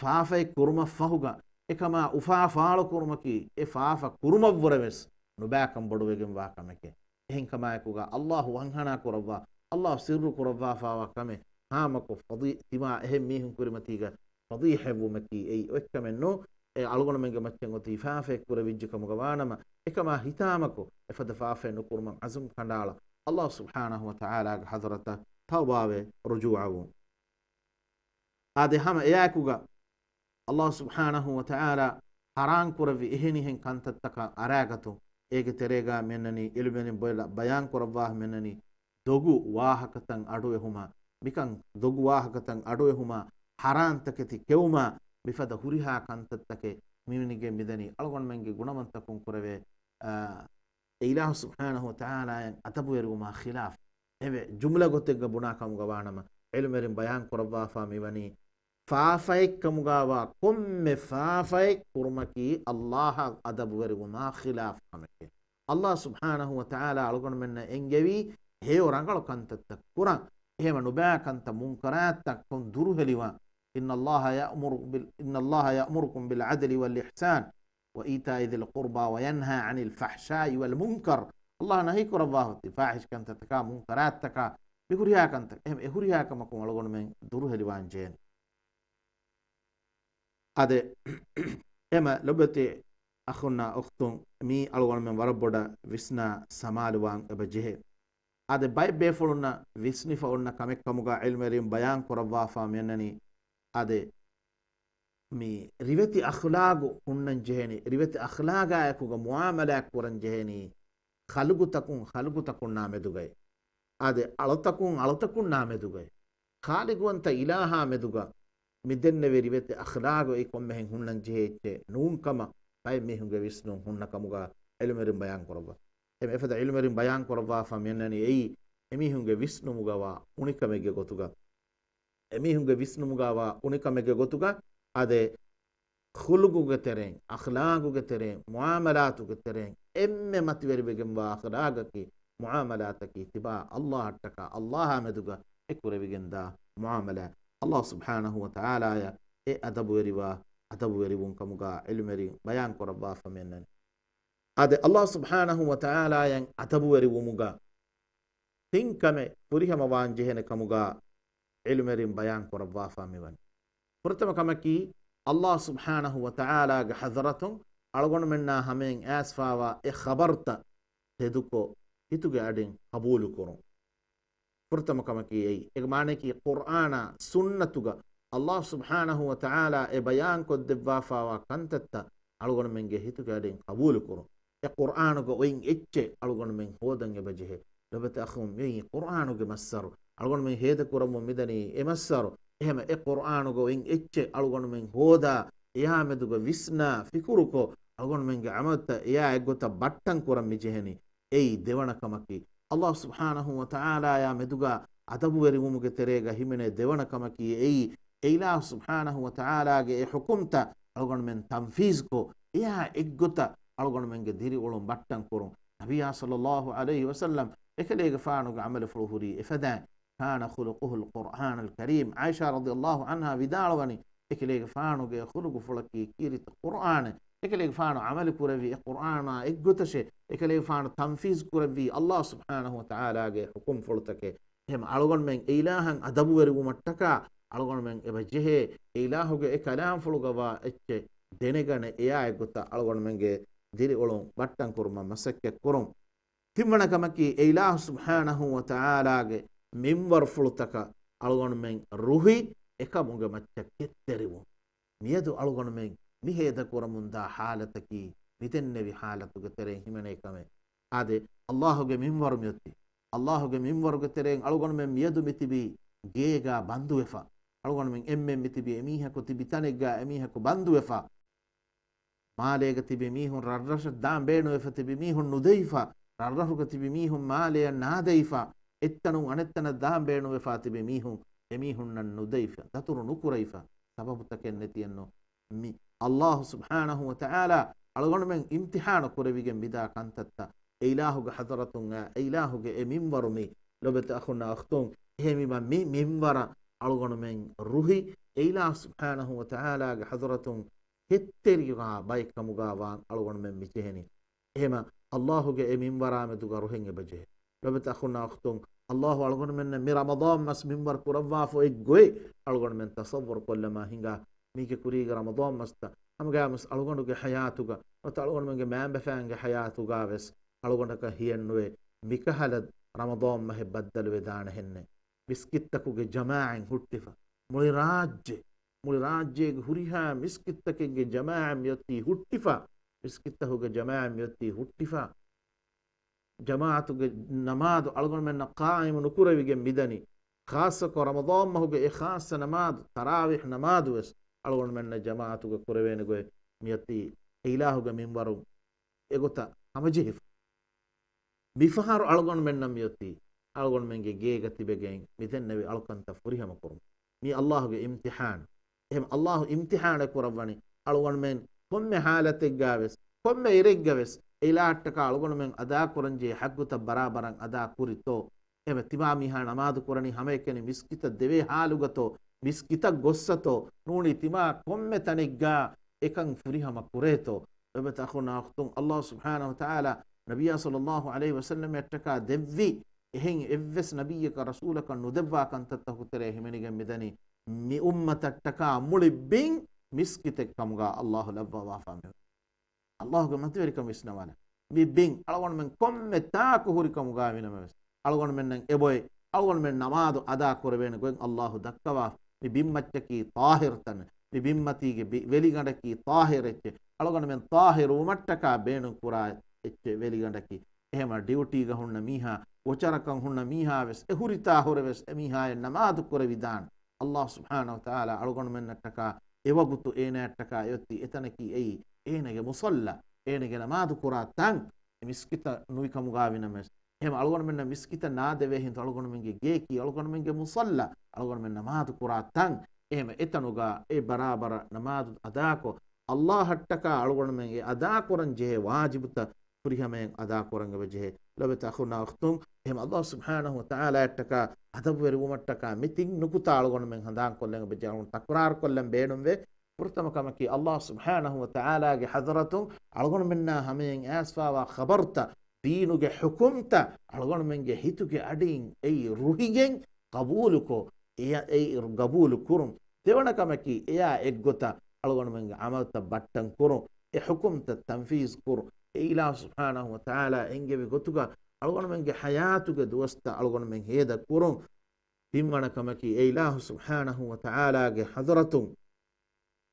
ފާފައެއް ކުރުމަށްފަހުގަ އެކަމާ އުފާ ފާޅުކުރުމަކީ އެ ފާފަ ކުރުމަށްވުރެވެސް ނުބައިކަން ބޮޑުވެގެންވާ ކަމެކޭ. އެހެންކަމާއެކުގަ ﷲ ވަންހަނާ ކުރައްވާ، ﷲ ސިއްރު ކުރައްވާފާވާ ކަމެއް ހާމަކޮށް ފަޟީ-، ތިމާ އެހެން މީހުން ކުރިމަތީގަ ފަޟީޙަތްވުމަކީ އެއީ އޮތްކަމެއް ނޫން. އެ އަޅުގަނޑުމެންގެ މައްޗަށް އޮތީ ފާފައެއް ކުރެވިއްޖެ ކަމުގަ ވާނަމަ، އެކަމާ ހިތާމަކޮށް އެފަދަ ފާފައެއް ނުކުރުމަށް ޢަޒުމް ކަނޑައަޅާ، ﷲ ސުބްޙާނަހޫ ވަތަޢާލާގެ ޙަޟްރަތަށް ތައުބާވެ ރުޖޫޢަވުން. އާދެ، ހަމަ އެއާއެކުގަ ﷲ ސުބްޙާނަހޫ ވަތަޢާލާ ޙަރާން ކުރެއްވި އެހެނިހެން ކަންތައްތަކާ އަރާގަތުން، އޭގެ ތެރޭގަ މިއަންނަނީ ޢިލްމުވެރިން ބޮ-، ބަޔާން ކުރައްވާ މިއަންނަނީ ދޮގު ވާހަކަތައް އަޑުއެހުމާ، މިކަން ދޮގު ވާހަކަތައް އަޑުއެހުމާ، ޙަރާންތަކެތި ކެއުމާ، މިފަދަ ހުރިހާ ކަންތައްތަކެއް މިވެނިގެން މިދަނީ އަޅުގަނޑުމެންގެ ގުނަވަންތަކުން ކުރެވޭ، އާ، އެ އިލާހު ސުބްޙާނަހޫ ވަތަޢާލާއަށް އަދަބުވެރިވުމާ ޚިލާފް. އެވެ، ޖުމްލަ ގޮތެއްގަ ބުނާ ކަމުގަ ވާނަމަ، ޢިލްމުވެރިން ބަޔާން ކުރައްވާފާ މިވަނީ، ފާފައެއްކަމުގަވާ ކޮންމެ ފާފައެއް ކުރުމަކީ ﷲ އަށް އަދަބުވެރިވުމާ ޚިލާފް ކަމެކޭ. ﷲ ސުބްޙާނަހޫ ވަތަޢާލާ އަޅުގަނޑުމެންނަށް އެންގެވީ ހެޔޮ ރަނގަޅު ކަންތައްތައް ކުރަން. އެހެމަ ނުބައި ކަންތައް މުންކަރާތްތައް ކޮން ދުރުހެލިވާން. إن الله يأمر بال-، إن الله يأمركم بالعدل والإحسان وإيتاء ذي القربى وينهى عن الفحشاء والمنكر. ﷲ ނަހީ ކުރައްވާ ހުއްތި ފާޙިޝް ކަންތައްތަކާ، މުންކަރާތްތަކާ، މި ހުރިހާ ކަންތައް. އެހެމަ އެ ހުރިހާ ކަމަކުން އަޅުގަނޑުމެން ދުރުހެލިވާން ޖެހޭނެ. އާދެ، އެމަ ލޮބުވެތި އަޚުންނާ އުޚްތުން، މީ އަޅުގަނޑުމެން ވަރަށް ބޮޑަށް ވިސްނާ ސަމާލުވާން އެބަ ޖެހޭ. އާދެ، ބައެއް ބޭފުޅުންނަށް ވިސްނިފަ އޮންނަ ކަމެއް ކަމުގަ ޢިލްމުވެރިން ބަޔާން ކުރައްވާފާ މިއަންނަނީ، އާދެ، މި ރިވެތި އަޚްލާގު ހުންނަން ޖެހޭނީ، ރިވެތި އަޚްލާގާއެކުގަ މުޢާމަލާތް ކުރަން ޖެހޭނީ، ޚަލްގުތަކުން ޚަލްގުތަކުންނާ މެދުގައި. އާދެ، އަޅުތަކުން އަޅުތަކުންނާ މެދުގައި. ޚާލިޤުވަންތަ އިލާހާ މެދުގަ މި ދެންނެވި ރިވެތި އަޚްލާގު އެއީ ކޮންމެހެން ހުންނަން ޖެހޭ އެއްޗެއް ނޫން ކަމަށް ބައެއް މީހުންގެ ވިސްނުން ހުންނަ ކަމުގަ ޢިލްމުވެރިން ބަޔާން ކުރައްވާ. އެހެމަ އެފަދަ ޢިލްމުވެރިން ބަޔާން ކުރައްވާފަ މިއަންނަނީ އެއީ އެމީހުންގެ ވިސްނުމުގަވާ އުނިކަމެއްގެ ގޮތުގަ. އެމީހުންގެ ވިސްނުމުގަވާ އުނިކަމެއްގެ ގޮތުގަ އާދެ، ޚުލުޤުގެ ތެރެއިން، އަޚްލާގުގެ ތެރެއިން، މުޢާމަލާތުގެ ތެރެއިން އެންމެ މަތިވެރިވެގެންވާ އަޚްލާގަކީ، މުޢާމަލާތަކީ ތިބާ ﷲ އަށްޓަކާ ﷲ އާ މެދުގަ އެ ކުރެވިގެންދާ މުޢާމަލާތް. ﷲ ސުބްޙާނަހޫ ވަތަޢާލާއަށް އެ އަދަބުވެރިވާ، އަދަބުވެރިވުން ކަމުގަ ޢިލްމުވެރިން ބަޔާން ކުރައްވާފަ މިއަންނަނީ. އާދެ، ﷲ ސުބްޙާނަހޫ ވަތަޢާލާއަށް އަދަބުވެރިވުމުގަ ތިން ކަމެއް ފުރިހަމަވާން ޖެހޭނެ ކަމުގަ ޢިލްމުވެރިން ބަޔާން ކުރައްވާފާ މިވަނީ. ފުރަތަމަ ކަމަކީ، ﷲ ސުބްޙާނަހޫ ވަތަޢާލާގެ ޙަޟްރަތުން އަޅުގަނޑުމެންނާ ހަމައިން އައިސްފާވާ އެ ޚަބަރުތައް ތެދުކޮށް، ހިތުގެ އަޑިން ޤަބޫލުކުރުން. ފުރަތަމަ ކަމަކީ އެއީ. އޭގެ މާނަޔަކީ، ޤުރްއާނާ ސުންނަތުގަ ﷲ ސުބްޙާނަހޫ ވަތަޢާލާ އެ ބަޔާންކޮށްދެއްވާފާވާ ކަންތައްތައް އަޅުގަނޑުމެންގެ ހިތުގެ އަޑިން ޤަބޫލުކުރުން. އެ ޤުރްއާނުގަ އޮތް އެއްޗެއް އަޅުގަނޑުމެން ހޯދަން އެބަޖެހޭ. ލޮބުވެތި އަޚުން، މިއީ ޤުރްއާނުގެ މައްސަރު. އަޅުގަނޑުމެން ހޭދަކުރަމުން މިދަނީ އެ މައްސަރު. އެހެމަ އެ ޤުރްއާނުގަ އޮތް އެއްޗެއް އަޅުގަނޑުމެން ހޯދާ، އެއާ މެދުގަ ވިސްނާ، ފިކުރުކޮށް، އަޅުގަނޑުމެންގެ ޢަމަލުތައް އެއާ އެއްގޮތަށް ބައްޓަން ކުރަން މިޖެހެނީ. އެއީ ދެވަނަ ކަމަކީ. ﷲ ސުބްޙާނަހޫ ވަތަޢާލާޔާ މެދުގަ އަދަބުވެރިވުމުގެ ތެރޭގަ ހިމެނޭ ދެވަނަ ކަމަކީ އެއީ، އެ އިލާހު ސުބްޙާނަހޫ ވަތަޢާލާގެ އެ ޙުކުމްތައް އަޅުގަނޑުމެން ތަންފީޒްކޮށް، އެއާ އެއްގޮތަށް އަޅުގަނޑުމެންގެ ދިރިއުޅުން ބައްޓަން ކުރުން. ނަބިއްޔާ ޞައްލައްލާހު ޢަލައިހި ވަސައްލަމް އެކަލޭގެފާނުގެ ޢަމަލުފުޅު ހުރީ އެފަދައިން. كان خلقه القرآن الكريم. ޢާއިޝާ ރަޟިޔައްލާހު ޢަންހާ ވިދާޅުވަނީ، އެކަލޭގެފާނުގެ ޚުލުޤުފުޅަކީ ކީރިތި ޤުރްއާނެއް. އެކަލޭގެފާނު ޢަމަލު ކުރެއްވީ އެ ޤުރްއާނާ އެއްގޮތަށޭ. އެކަލޭގެފާނު ތަންފީޒް ކުރެއްވީ ﷲ ސުބްޙާނަހޫ ވަތަޢާލާގެ ޙުކުމްފުޅުތަކެއް. އެހެން އަޅުގަނޑުމެން އެ އިލާހަށް އަދަބުވެރިވުމަށްޓަކާ އަޅުގަނޑުމެން އެބަ ޖެހޭ އެ އިލާހުގެ އެ ކަލާމްފުޅުގަވާ އެއްޗެއް ދެނެގަނެ، އެއާ އެއްގޮތަށް އަޅުގަނޑުމެންގެ ދިރިއުޅުން ބައްޓަން ކުރުމަށް މަސައްކަތް ކުރުން. ތިންވަނަ ކަމަކީ، އެ އިލާހު ސުބްޙާނަހޫ ވަތަޢާލާގެ މިންވަރުފުޅުތަކަށް އަޅުގަނޑުމެން ރުހި އެކަމުގެ މައްޗަށް ކެތްތެރިވުން. މިއަދު އަޅުގަނޑުމެން މި ހޭދަކުރަމުންދާ ޙާލަތަކީ މިދެންނެވި ޙާލަތުގެ ތެރެއިން ހިމެނޭ ކަމެއް. އާދެ، ﷲގެ މިންވަރު މިއޮތީ. ﷲގެ މިންވަރުގެ ތެރެއިން އަޅުގަނޑުމެން މިއަދު މިތިބީ ގޭގާ ބަންދުވެފަ. އަޅުގަނޑުމެން އެންމެން މިތިބީ އެމީހަކު ތިބި ތަނެއްގާ އެމީހަކު ބަންދުވެފަ. މާލޭގަ ތިބި މީހުން ރަށްރަށަށް ދާން ބޭނުވެފަ ތިބި މީހުން ނުދެވިފަ. ރަށްރަށުގަ ތިބި މީހުން މާލެއަށް ނާދެވިފަ، އެއްތަނުން އަނެއްތަނަށް ދާން ބޭނުންވެފާ ތިބި މީހުން އެމީހުންނަށް ނުދެވިފަ، ދަތުރު ނުކުރެވިފަ، ސަބަބުތަކެއް ނެތިއެއްނު. މި އައްލާހު ސުބްޙާނަހު ވަ ތަޢާލާ އަޅުގަނޑުމެން އިމްތިޙާނު ކުރެވިގެން މިދާ ކަންތައްތައް އެ އިލާހުގެ ޙަޟްރަތުން، އެ އިލާހުގެ އެ މިންވަރު މި ލޮބެތި އަޚުންނާ އުޚްތުން، އެހެންވީމަ މި މިންވަރަށް އަޅުގަނޑުމެން ރުހި އެ އިލާހު ސުބްޙާނަހު ވަ ތަޢާލާގެ ޙަޟްރަތުން ހެއްތެރިވާ ބައެއްކަމުގާ ވާން އަޅުގަނޑުމެން މި ޖެހެނީ. އެހެމަ އައްލާހުގެ އެ މިންވަރާމެދުގަ ރުހެން އެބަޖެހޭ. ލޮބެތި އަޚުންނާ އުޚްތުން، އައްލާހު އަޅުގަނޑުމެންނަށް މި ރަމަޟާން މަސް މިންވަރު ކުރައްވާފަ އޮތް ގޮތް އަޅުގަނޑުމެން ތަޞައްވަރު ކޮށްލަމާ ހިނގާ، މީގެ ކުރީގެ ރަމަޟާން މަސްތައް ހަމަގައިމުވެސް އަޅުގަނޑުގެ ޙަޔާތުގަ ނުވަތަ އަޅުގަނޑުމެންގެ މައިންބަފައިންގެ ޙަޔާތުގަ ވެސް އަޅުގަނޑަކަށް ހިޔެއްނުވޭ މިކަހަލަ ރަމަޟާން މަހެއް ބައްދަލުވެދާނެހެންނެއް. މިސްކިތްތަކުގެ ޖަމާޢަތް ހުއްޓިފަ، މުޅި ރާއްޖެ، މުޅި ރާއްޖޭގެ ހުރިހާ މިސްކިތްތަކެއްގެ ޖަމާޢަތް މިއޮތީ ހުއްޓިފަ، މިސްކިތްތަކުގެ ޖަމާޢަތް މިއޮތީ ހުއްޓިފަ، ޖަމާޢަތުގެ ނަމާދު އަޅުގަނޑުމެންނަށް ޤާއިމު ނުކުރެވިގެން މިދަނީ. ޚާއްޞަކޮށް ރަމަޟާން މަހުގެ އެ ޚާއްޞަ ނަމާދު، ތަރާވީޙް ނަމާދު ވެސް އަޅުގަނޑުމެންނަށް ޖަމާޢަތުގަ ކުރެވޭނެ ގޮތް މިއޮތީ އެ އިލާހުގެ މިންވަރުން އެގޮތަށް ހަމަޖެހިފަ. މިފަހަރު އަޅުގަނޑުމެންނަށް މިއޮތީ އަޅުގަނޑުމެންގެ ގޭގަ ތިބެގެން މިދެންނެވި އަޅުކަންތައް ފުރިހަމަ ކުރުމަށް. މީ އައްލާހުގެ އިމްތިޙާން. އެހެން އައްލާހު އިމްތިޙާނެއް ކުރައްވަނީ އަޅުގަނޑުމެން ކޮންމެ ޙާލަތެއްގަ ވެސް، ކޮންމެ އިރެއްގަ ވެސް އެ އިލާހަށްޓަކާ އަޅުގަނޑުމެން އަދާކުރަންޖެހޭ ޙައްޤުތައް ބަރާބަރަށް އަދާ ކުރިތޯ؟ އެބަ ތިމާ މީހާ ނަމާދު ކުރަނީ ހަމައެކަނި މިސްކިތަށް ދެވޭ ޙާލުގަތޯ؟ މިސްކިތަށް ގޮއްސަތޯ؟ ނޫނީ ތިމާ ކޮންމެ ތަނެއްގަ އެކަން ފުރިހަމަ ކުރޭތޯ؟ ލޮބެތި އަޚުންނާ އުޚްތުން، އައްލާހު ސުބްޙާނަހު ވަ ތަޢާލާ ނަބިއްޔާ ޞައްލައްލާހު ޢަލައިހި ވަސައްލަމައަށްޓަކާ ދެއްވި އެހެން އެއްވެސް ނަބިއްޔަކަށް ރަސޫލަކަށް ނުދެއްވާ ކަންތައްތަކުގެ ތެރޭ ހިމެނިގެން މިދަނީ މި އުއްމަތަށްޓަކާ މުޅި ބިން މިސްކިތެއް ކަމުގަ އައްލާހު ލައްވަވާފާ މި އައްލާހުގެ މަތިވެރިކަން ވިސްނަވާލަ. މި ބިން އަޅުގަނޑުމެން ކޮންމެ ތާކު ހުރި ކަމުގަ ވިނަމަވެސް އަޅުގަނޑުމެންނަށް އެބޮތް އަޅުގަނޑުމެން ނަމާދު އަދާ ކުރެވޭނެ ގޮތް އައްލާހު ދައްކަވާ. މި ބިންމައްޗަކީ ޠާހިރު ތަނެއް. މި ބިންމަތީގެ ބި-، ވެލިގަނޑަކީ ޠާހިރު އެއްޗެއް. އަޅުގަނޑުމެން ޠާހިރު ވުމަށްޓަކާ ބޭނުން ކުރާ އެއްޗެއް ވެލިގަނޑަކީ. އެހެމަ ޑިއުޓީގަ ހުންނަ މީހާ، ވޯޗަރަކަށް ހުންނަ މީހާ ވެސް އެ ހުރިތާ ހުރެ ވެސް އެ މީހާޔަށް ނަމާދު ކުރެވިދާނެ. އައްލާހު ސުބްޙާނަހު ވަ ތަޢާލާ އަޅުގަނޑުމެންނަށްޓަކާ އެ ވަގުތު އޭނާއަށްޓަކާ އެއޮތީ އެތަނަކީ އެއީ އޭނާގެ މުޞައްލާ، އޭނާގެ ނަމާދު ކުރާ ތަން. މިސްކިތަށް ނުވި ކަމުގަ ވިނަމަވެސް، އެހެމަ އަޅުގަނޑުމެންނަށް މިސްކިތަށް ނާދެވޭ ހިނދު އަޅުގަނޑުމެންގެ ގެޔަކީ އަޅުގަނޑުމެންގެ މުޞައްލާ، އަޅުގަނޑުމެން ނަމާދު ކުރާ ތަން. އެހެމަ އެތަނުގަ އެ ބަރާބަރަށް ނަމާދު އަދާކޮށް، އައްލާހަށްޓަކާ އަޅުގަނޑުމެން އެ އަދާކުރަން ޖެހޭ ވާޖިބުތައް ފުރިހަމައިން އަދާކުރަން އެބަޖެހޭ. ލޮބެތި އަޚުންނާ އުޚްތުން، އެހެމަ އައްލާހު ސުބްޙާނަހު ވަ ތަޢާލާއަށްޓަކާ އަދަބުވެރިވުމަށްޓަކާ މި ތިން ނުކުތާ އަޅުގަނޑުމެން ހަނދާންކޮށްލަން އެބަޖެހޭ. އަޅުގަނޑު ތަކުރާރުކޮށްލަން ބޭނުންވޭ. ފުރަތަމަ ކަމަކީ، އައްލާހު ސުބްޙާނަހު ވަ ތަޢާލާގެ ޙަޟްރަތުން އަޅުގަނޑުމެންނާ ހަމަޔަށް އައިސްފާވާ ޚަބަރުތައް، ދީނުގެ ޙުކުމްތައް އަޅުގަނޑުމެންގެ ހިތުގެ އަޑިން އެއީ ރުހިގެން ޤަބޫލުކޮށް، އެޔަ-، އެއީ ޤަބޫލު ކުރުން. ދެވަނަ ކަމަކީ، އެޔާ އެއްގޮތަށް އަޅުގަނޑުމެންގެ ޢަމަލުތައް ބައްޓަން ކުރުން، އެ ޙުކުމްތައް ތަންފީޒު ކުރުން، އެ އިލާހު ސުބްޙާނަހު ވަ ތަޢާލާ އެންގެވި ގޮތުގަ އަޅުގަނޑުމެންގެ ޙަޔާތުގެ ދުވަސްތައް އަޅުގަނޑުމެން ހޭދަ ކުރުން. ތިންވަނަ ކަމަކީ، އެ އިލާހު ސުބްޙާނަހު ވަ ތަޢާލާގެ ޙަޟްރަތުން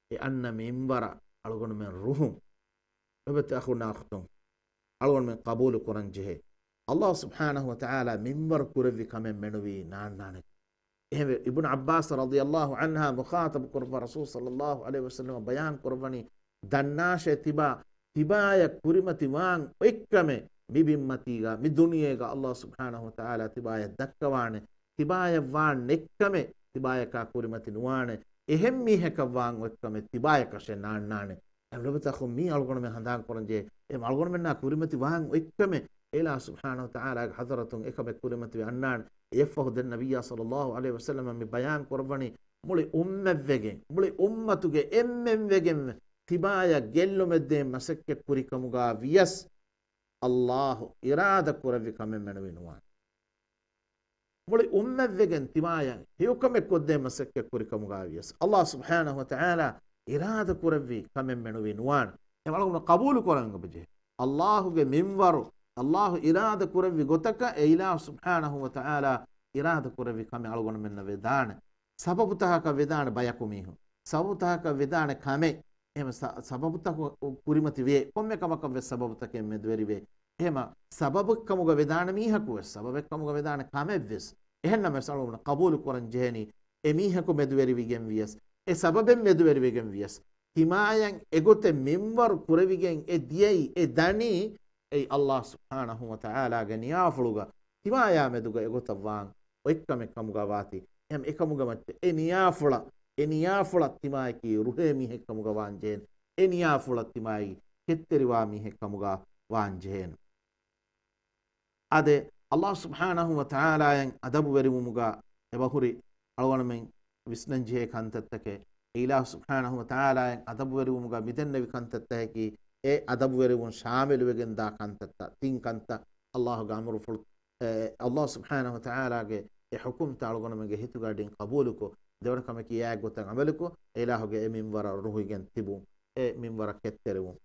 އެ އަންނަ މިންވަރަށް އަޅުގަނޑުމެން ރުހުން. ލޮބެތި އަޚުންނާ އުޚްތުން، އަޅުގަނޑުމެން ޤަބޫލު ކުރަން ޖެހޭ. އައްލާހު ސުބްޙާނަހު ވަ ތަޢާލާ މިންވަރު ކުރެއްވި ކަމެއް މެނުވީ ނާންނާނެ. އެހެންވެ، އިބްނު ޢައްބާސް ރަޟިޔައްލާހު ޢަންހާ މުޚާޠަބު ކުރައްވާ ރަސޫލު ޞައްލައްލާހު ޢަލައިހި ވަސައްލަމަ ބަޔާން ކުރައްވަނީ، ދަންނާށޭ ތިބާ، ތިބާޔަށް ކުރިމަތި ވާން އޮތްކަމެއް މި ބިންމަތީގަ، މި ދުނިޔޭގަ އައްލާހު ސުބްޙާނަހު ވަ ތަޢާލާ ތިބާޔަށް ދައްކަވާނެ. ތިބާޔަށް ވާން ނެއްކަމެއް ތިބާޔަކާ ކުރިމަތި ނުވާނެ. އެހެން މީހަކަށް ވާން އޮތްކަމެއް ތިބާޔަކަށޭ ނާންނާނެ. އެ ލޮބުތަކުން މީ އަޅުގަނޑުމެން ހަނދާން ކުރަންޖެހޭ. އެ އަޅުގަނޑުމެންނާ ކުރިމަތި ވާން އޮތްކަމެއް އެ އިލާހު ސުބްޙާނަހު ވަ ތަޢާލާގެ ޙަޟްރަތުން އެކަމެއް ކުރިމަތިވެ އަންނާނެ. އެއަށްފަހު ދެން ނަބިއްޔާ ޞައްލައްލާހު ޢަލައިހި ވަސައްލަމަ މި ބަޔާން ކުރައްވަނީ، މުޅި އުއްމަތްވެގެން، މުޅި އުއްމަތުގެ އެންމެންވެގެން ތިބާޔަށް ގެއްލުމެއްދޭން މަސައްކަތް ކުރި ކަމުގަ ވިޔަސް، އައްލާހު އިރާދަ ކުރެއްވި ކަމެއް މެނުވީ ނުވާނެ. މުޅި އުއްމަތްވެގެން ތިބާޔަށް ހެޔޮކަމެއް ކޮށްދޭން މަސައްކަތް ކުރި ކަމުގަ ވިޔަސް، އައްލާހު ސުބްޙާނަހު ވަ ތަޢާލާ އިރާދަ ކުރެއްވި ކަމެއް މެނުވީ ނުވާނެ. އެ އަޅުގަނޑު ޤަބޫލު ކުރަން އެބަޖެހޭ. އައްލާހުގެ މިންވަރު، އައްލާހު އިރާދަ ކުރެއްވި ގޮތަކަށް އެ އިލާހު ސުބްޙާނަހު ވަ ތަޢާލާ އިރާދަ ކުރެއްވި ކަމެއް އަޅުގަނޑުމެންނަށް ވެދާނެ. ސަބަބުތަކަކަށް ވެދާނެ ބަޔަކު މީހުން. ސަބަބުތަކަކަށް ވެދާނެ ކަމެއް. އެހެމަ ސަ-، ސަބަބުތަކު ކުރިމަތި ވޭ. ކޮންމެ ކަމަކަށް ވެސް ސަބަބުތަކެއް މެދުވެރިވޭ. އެހެމަ ސަބަބެއްކަމުގަ ވެދާނެ މީހަކު ވެސް، ސަބަބެއްކަމުގަ ވެދާނެ ކަމެއް ވެސް. އެހެންނަމަވެސް އަޅުގަނޑު ޤަބޫލު ކުރަން ޖެހެނީ، އެ މީހަކު މެދުވެރިވިގެން ވިޔަސް، އެ ސަބަބެއް މެދުވެރިވެގެން ވިޔަސް، ތިމާޔަށް އެގޮތެއް މިންވަރު ކުރެވިގެން އެ ދިޔައީ، އެ ދަނީ، އެއީ އައްލާހު ސުބްޙާނަހު ވަ ތަޢާލާގެ ނިޔާފުޅުގަ ތިމާޔާ މެދުގަ އެގޮތަށް ވާން އޮތްކަމެއް ކަމުގަ ވާތީ. އެހެން އެކަމުގެ މައްޗަށް އެ ނިޔާފުޅަށް، އެ ނިޔާފުޅަށް ތިމާޔަކީ ރުހޭ މީހެއް ކަމުގަ ވާން ޖެހޭނެ. އެ ނިޔާފުޅަށް ތިމާޔަކީ ކެތްތެރިވާ މީހެއް ކަމުގަ ވާން ޖެހޭނެ. އާދެ، އައްލާހު ސުބްޙާނަހު ވަ ތަޢާލާއަށް އަދަބުވެރިވުމުގަ އެބަހުރި އަޅުގަނޑުމެން ވިސްނަން ޖެހޭ ކަންތައްތަކެއް. އެ އިލާހު ސުބްޙާނަހު ވަ ތަޢާލާއަށް އަދަބުވެރިވުމުގަ މިދެންނެވި ކަންތައްތަކަކީ، އެ އަދަބުވެރިވުން ޝާމިލުވެގެން ދާ ކަންތައްތައް، ތިން ކަންތައް އައްލާހުގެ އަމުރުފުޅު، އެ، އައްލާހު ސުބްޙާނަހު ވަ ތަޢާލާގެ އެ ޙުކުމްތައް އަޅުގަނޑުމެންގެ ހިތުގަ އަޑިން ޤަބޫލުކޮށް، ދެވަނަ ކަމަކީ އެއާ ގޮތަށް ޢަމަލުކޮށް، އެ އިލާހުގެ އެ މިންވަރަށް ރުހިގެން ތިބުން، އެ މިންވަރަށް ކެތްތެރިވުން.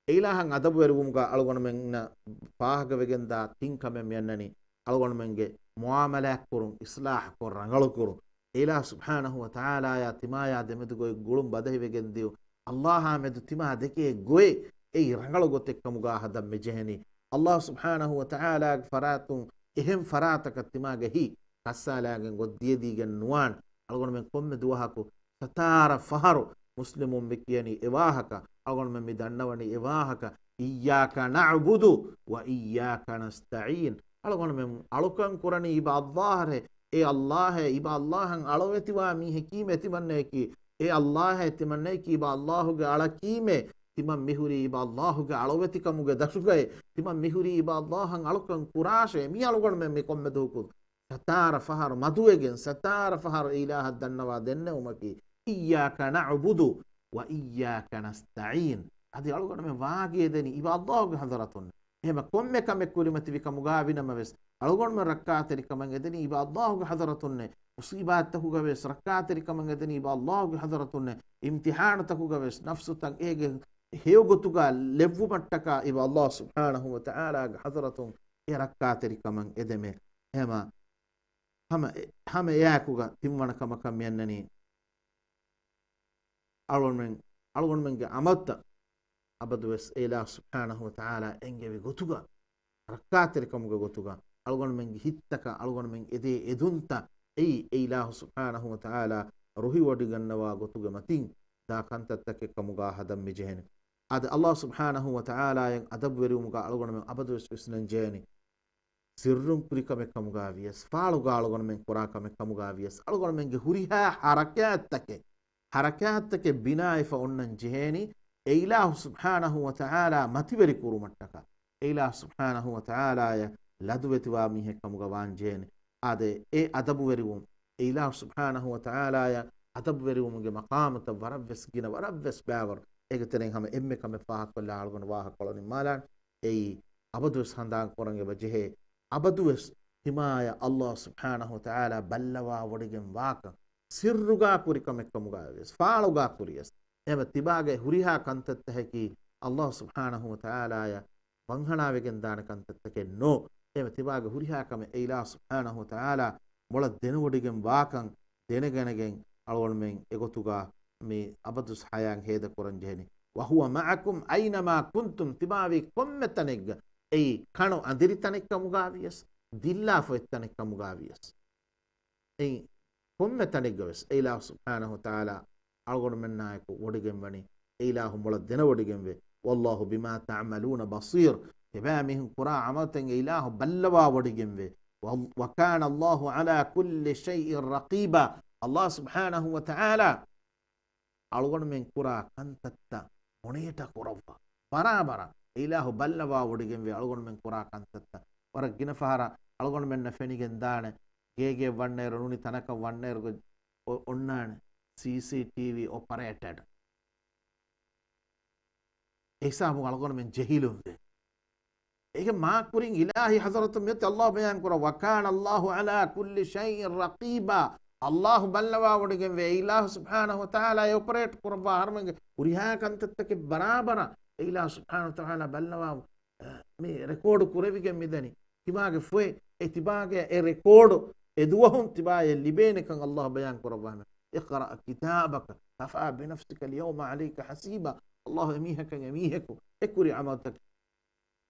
އެ އިލާހަށް އަދަބުވެރިވުމުގަ އަޅުގަނޑުމެންނަށް ފާހަގަވެގެންދާ ތިން ކަމެއް މިއަންނަނީ، އަޅުގަނޑުމެންގެ މުޢާމަލާތް ކުރުން، އިޞްލާޙް ކޮށް ރަނގަޅު ކުރުން. އެ އިލާހު ސުބްޙާނަހު ވަ ތަޢާލާޔާ ތިމާޔާ ދެމެދުގައި ގުޅުން ބަދަހިވެގެން ދިޔުން. އައްލާހާ މެދު ތިމާ ދެކޭ ގޮތް އެއީ ރަނގަޅު ގޮތެއް ކަމުގަ ހަދަން މިޖެހެނީ. އައްލާހު ސުބްޙާނަހު ވަ ތަޢާލާގެ ފަރާތުން އެހެން ފަރާތަކަށް ތިމާގެ ހިތް ކައްސާލާގެން ގޮށް ދިޔަދީގެން ނުވާން. އަޅުގަނޑުމެން ކޮންމެ ދުވަހަކު ސަތާރަ ފަހަރު މުސްލިމުން މި ކިޔަނީ އެ ވާހަކަ، އަޅުގަނޑުމެން މި ދަންނަވަނީ އެ ވާހަކަ، إياك نعبد وإياك نستعين. އަޅުގަނޑުމެން އަޅުކަން ކުރަނީ އިބަ އައްލާހަށޭ، އެ އައްލާހޭ، އިބަ އައްލާހަށް އަޅުވެތިވާ މީހަކީމޭ ތިމަންނަޔަކީ، އެ އައްލާހޭ ތިމަންނަޔަކީ އިބަ އައްލާހުގެ އަޅަކީމޭ، ތިމަން މިހުރީ އިބަ އައްލާހުގެ އަޅުވެތިކަމުގެ ދަށުގައޭ، ތިމަން މިހުރީ އިބަ އައްލާހަށް އަޅުކަން ކުރާށޭ. މި އަޅުގަނޑުމެން މި ކޮންމެ ދުވަހަކު ސަތާރަ ފަހަރު މަދުވެގެން، ސަތާރަ ފަހަރު އެ އިލާހަށް ދަންނަވާ ދެންނެވުމަކީ، إياك نعبد وإياك نستعين. އަދި އަޅުގަނޑުމެން ވާގި އެދެނީ އިބަ އައްލާހުގެ ޙަޟްރަތުން. އެހެމަ ކޮންމެ ކަމެއް ކުރިމަތިވި ކަމުގަ ވިނަމަވެސް، އަޅުގަނޑުމެން ރައްކާތެރިކަމަށް އެދެނީ އިބަ އައްލާހުގެ ޙަޟްރަތުންނޭ. މުޞީބާތްތަކުގަވެސް ރައްކާތެރިކަމަށް އެދެނީ އިބަ އައްލާހުގެ ޙަޟްރަތުންނޭ. އިމްތިޙާނުތަކުގަވެސް ނަފްސުތައް އޭގެ ހެޔޮގޮތުގަ ލެއްވުމަށްޓަކާ އިބަ އައްލާހު ސުބްޙާނަހު ވަ ތަޢާލާގެ ޙަޟްރަތުން އެ ރައްކާތެރިކަމަށް އެދެމޭ. އެހެމަ ހަމަ އެ-، ހަމަ އެއާއެކުގަ ތިންވަނަ ކަމަކަށް މިއަންނަނީ، އަޅުގަނޑުމެން، އަޅުގަނޑުމެންގެ ޢަމަލުތައް އަބަދުވެސް އެ އިލާހު ސުބްޙާނަހު ވަ ތަޢާލާ އެންގެވި ގޮތުގަ، ރައްކާތެރިކަމުގެ ގޮތުގަ، އަޅުގަނޑުމެންގެ ހިތްތަކަށް އަޅުގަނޑުމެން އެދޭ އެދުންތައް އެއީ އެ އިލާހު ސުބްޙާނަހު ވަ ތަޢާލާ ރުހިވޮޑިގަންނަވާ ގޮތުގެ މަތިން ދާ ކަންތައްތަކެއް ކަމުގަ ހަދަން މިޖެހެނީ. އާދެ، އައްލާހު ސުބްޙާނަހު ވަ ތަޢާލާއަށް އަދަބުވެރިވުމުގަ އަޅުގަނޑުމެން އަބަދުވެސް ވިސްނަން ޖެހެނީ. ސިއްރުން ކުރި ކަމެއް ކަމުގަ ވިޔަސް، ފާޅުގަ އަޅުގަނޑުމެން ކުރާ ކަމެއް ކަމުގަ ވިޔަސް، އަޅުގަނޑުމެންގެ ހުރިހާ ޙަރަކާތްތަކެއް، ޙަރަކާތްތަކެއް ބިނާވެފަ އޮންނަން ޖެހޭނީ، އެ އިލާހު ސުބްޙާނަހު ވަ ތަޢާލާ މަތިވެރި ކުރުމަށްޓަކާ، އެ އިލާހު ސުބްޙާނަހު ވަ ތަޢާލާއަށް ލަދުވެތިވާ މީހެއް ކަމުގަ ވާން ޖެހޭނީ. އާދެ، އެ އަދަބުވެރިވުން، އެ އިލާހު ސުބްޙާނަހު ވަ ތަޢާލާއަށް އަދަބުވެރިވުމުގެ މަޤާމުތައް ވަރަށްވެސް ގިނަ، ވަރަށްވެސް ބައިވަރު. އޭގެ ތެރެއިން ހަމަ އެންމެ ކަމެއް ފާހަގަކޮށްލާ އަޅުގަނޑު ވާހަކަކޮޅު ނިންމާލާން. އެއީ، އަބަދުވެސް ހަނދާން ކުރަން އެބަ ޖެހޭ، އަބަދުވެސް ތިމާޔަށް އައްލާހު ސުބްޙާނަހު ވަ ތަޢާލާ ބައްލަވާ ވޮޑިގެން ވާކަން، ސިއްރުގަ ކުރި ކަމެއް ކަމުގަ ވިޔަސް، ފާޅުގަ ކުރިޔަސް، އެހެމަ ތިބާގެ ހުރިހާ ކަންތައްތަކަކީ އައްލާހު ސުބްޙާނަހު ވަ ތަޢާލާއަށް ވަންހަނާވެގެން ދާނެ ކަންތައްތަކެއް ނޫން. އެހެމަ ތިބާގެ ހުރިހާ ކަމެއް އެ އިލާހު ސުބްޙާނަހު ވަ ތަޢާލާ މޮޅަށް ދެނެވޮޑިގެން ވާކަން ދެނެގަނެގެން އަޅުގަނޑުމެން އެގޮތުގަ މި އަބަދުސް ޙަޔާތް ހޭދަކުރަން ޖެހެނީ. وهو معكم أينما كنتم، ތިބާވީ ކޮންމެ ތަނެއްގަ، އެއީ ކަނު އަނދިރި ތަނެއް ކަމުގަ ވިޔަސް، ދިއްލާފަ އޮތް ތަނެއް ކަމުގަ ވިޔަސް، އެއީ ކޮންމެ ތަނެއްގަވެސް އެ އިލާހު ސުބްޙާނަހު ވަ ތަޢާލާ އަޅުގަނޑުމެންނާއެކު ވޮޑިގެންވަނީ، އެ އިލާހު މޮޅަށް ދެނެވޮޑިގެންވޭ. والله بما تعملون بصير، ތިބާމީހުން ކުރާ ޢަމަލުތައް އެ އިލާހު ބައްލަވާ ވޮޑިގެންވޭ. وكان الله على كل شيء رقيبا، އައްލާހު ސުބްޙާނަހު ވަ ތަޢާލާ އަޅުގަނޑުމެން ކުރާ ކަންތައްތައް މޮނީޓަ ކުރައްވާ. ބަރާބަރަށް އެ އިލާހު ބައްލަވާ ވޮޑިގެންވޭ އަޅުގަނޑުމެން ކުރާ ކަންތައްތައް. ވަރަށް ގިނަ ފަހަރަށް އަޅުގަނޑުމެންނަށް ފެނިގެން ދާނެ، ގޭގެ ވަންނައިރު ނޫނީ ތަނަކަށް ވަންނައިރު އޮ-، އޮންނާނެ ސީސީޓީވީ އޮޕަރޭޓަޑް. އެ ހިސާބުން އަޅުގަނޑުމެން ޖެހިލުންވޭ. އޭގެ މާކުރިން އިލާހީ ޙަޟްރަތުން މިއޮތީ އައްލާހު ބަޔާން ކުރައްވާ، وكان الله على كل شيء رقيبا. އައްލާހު ބައްލަވާ ވޮޑިގެންވޭ. އެ އިލާހު ސުބްޙާނަހު ވަ ތަޢާލާ އެ އޮޕަރޭޓް ކުރައްވާ ހަރުމަންގެ ހުރިހާ ކަންތައްތަކެއް ބަރާބަރަށް އެ އިލާހު ސުބްޙާނަހު ވަ ތަޢާލާ ބައްލަވާ، އަ، މި ރެކޯޑު ކުރެވިގެން މިދަނީ. ތިބާގެ ފޮތް، އެ ތިބާގެ އެ ރެކޯޑު އެ ދުވަހުން ތިބާޔަށް ލިބޭނެކަން އައްލާހު ބަޔާން ކުރައްވާނެ. اقرأ كتابك كفى بنفسك اليوم عليك حسيبا. އައްލާހު އެމީހަކަށް އެމީހަކު އެ ކުރި ޢަމަލުތަކެއް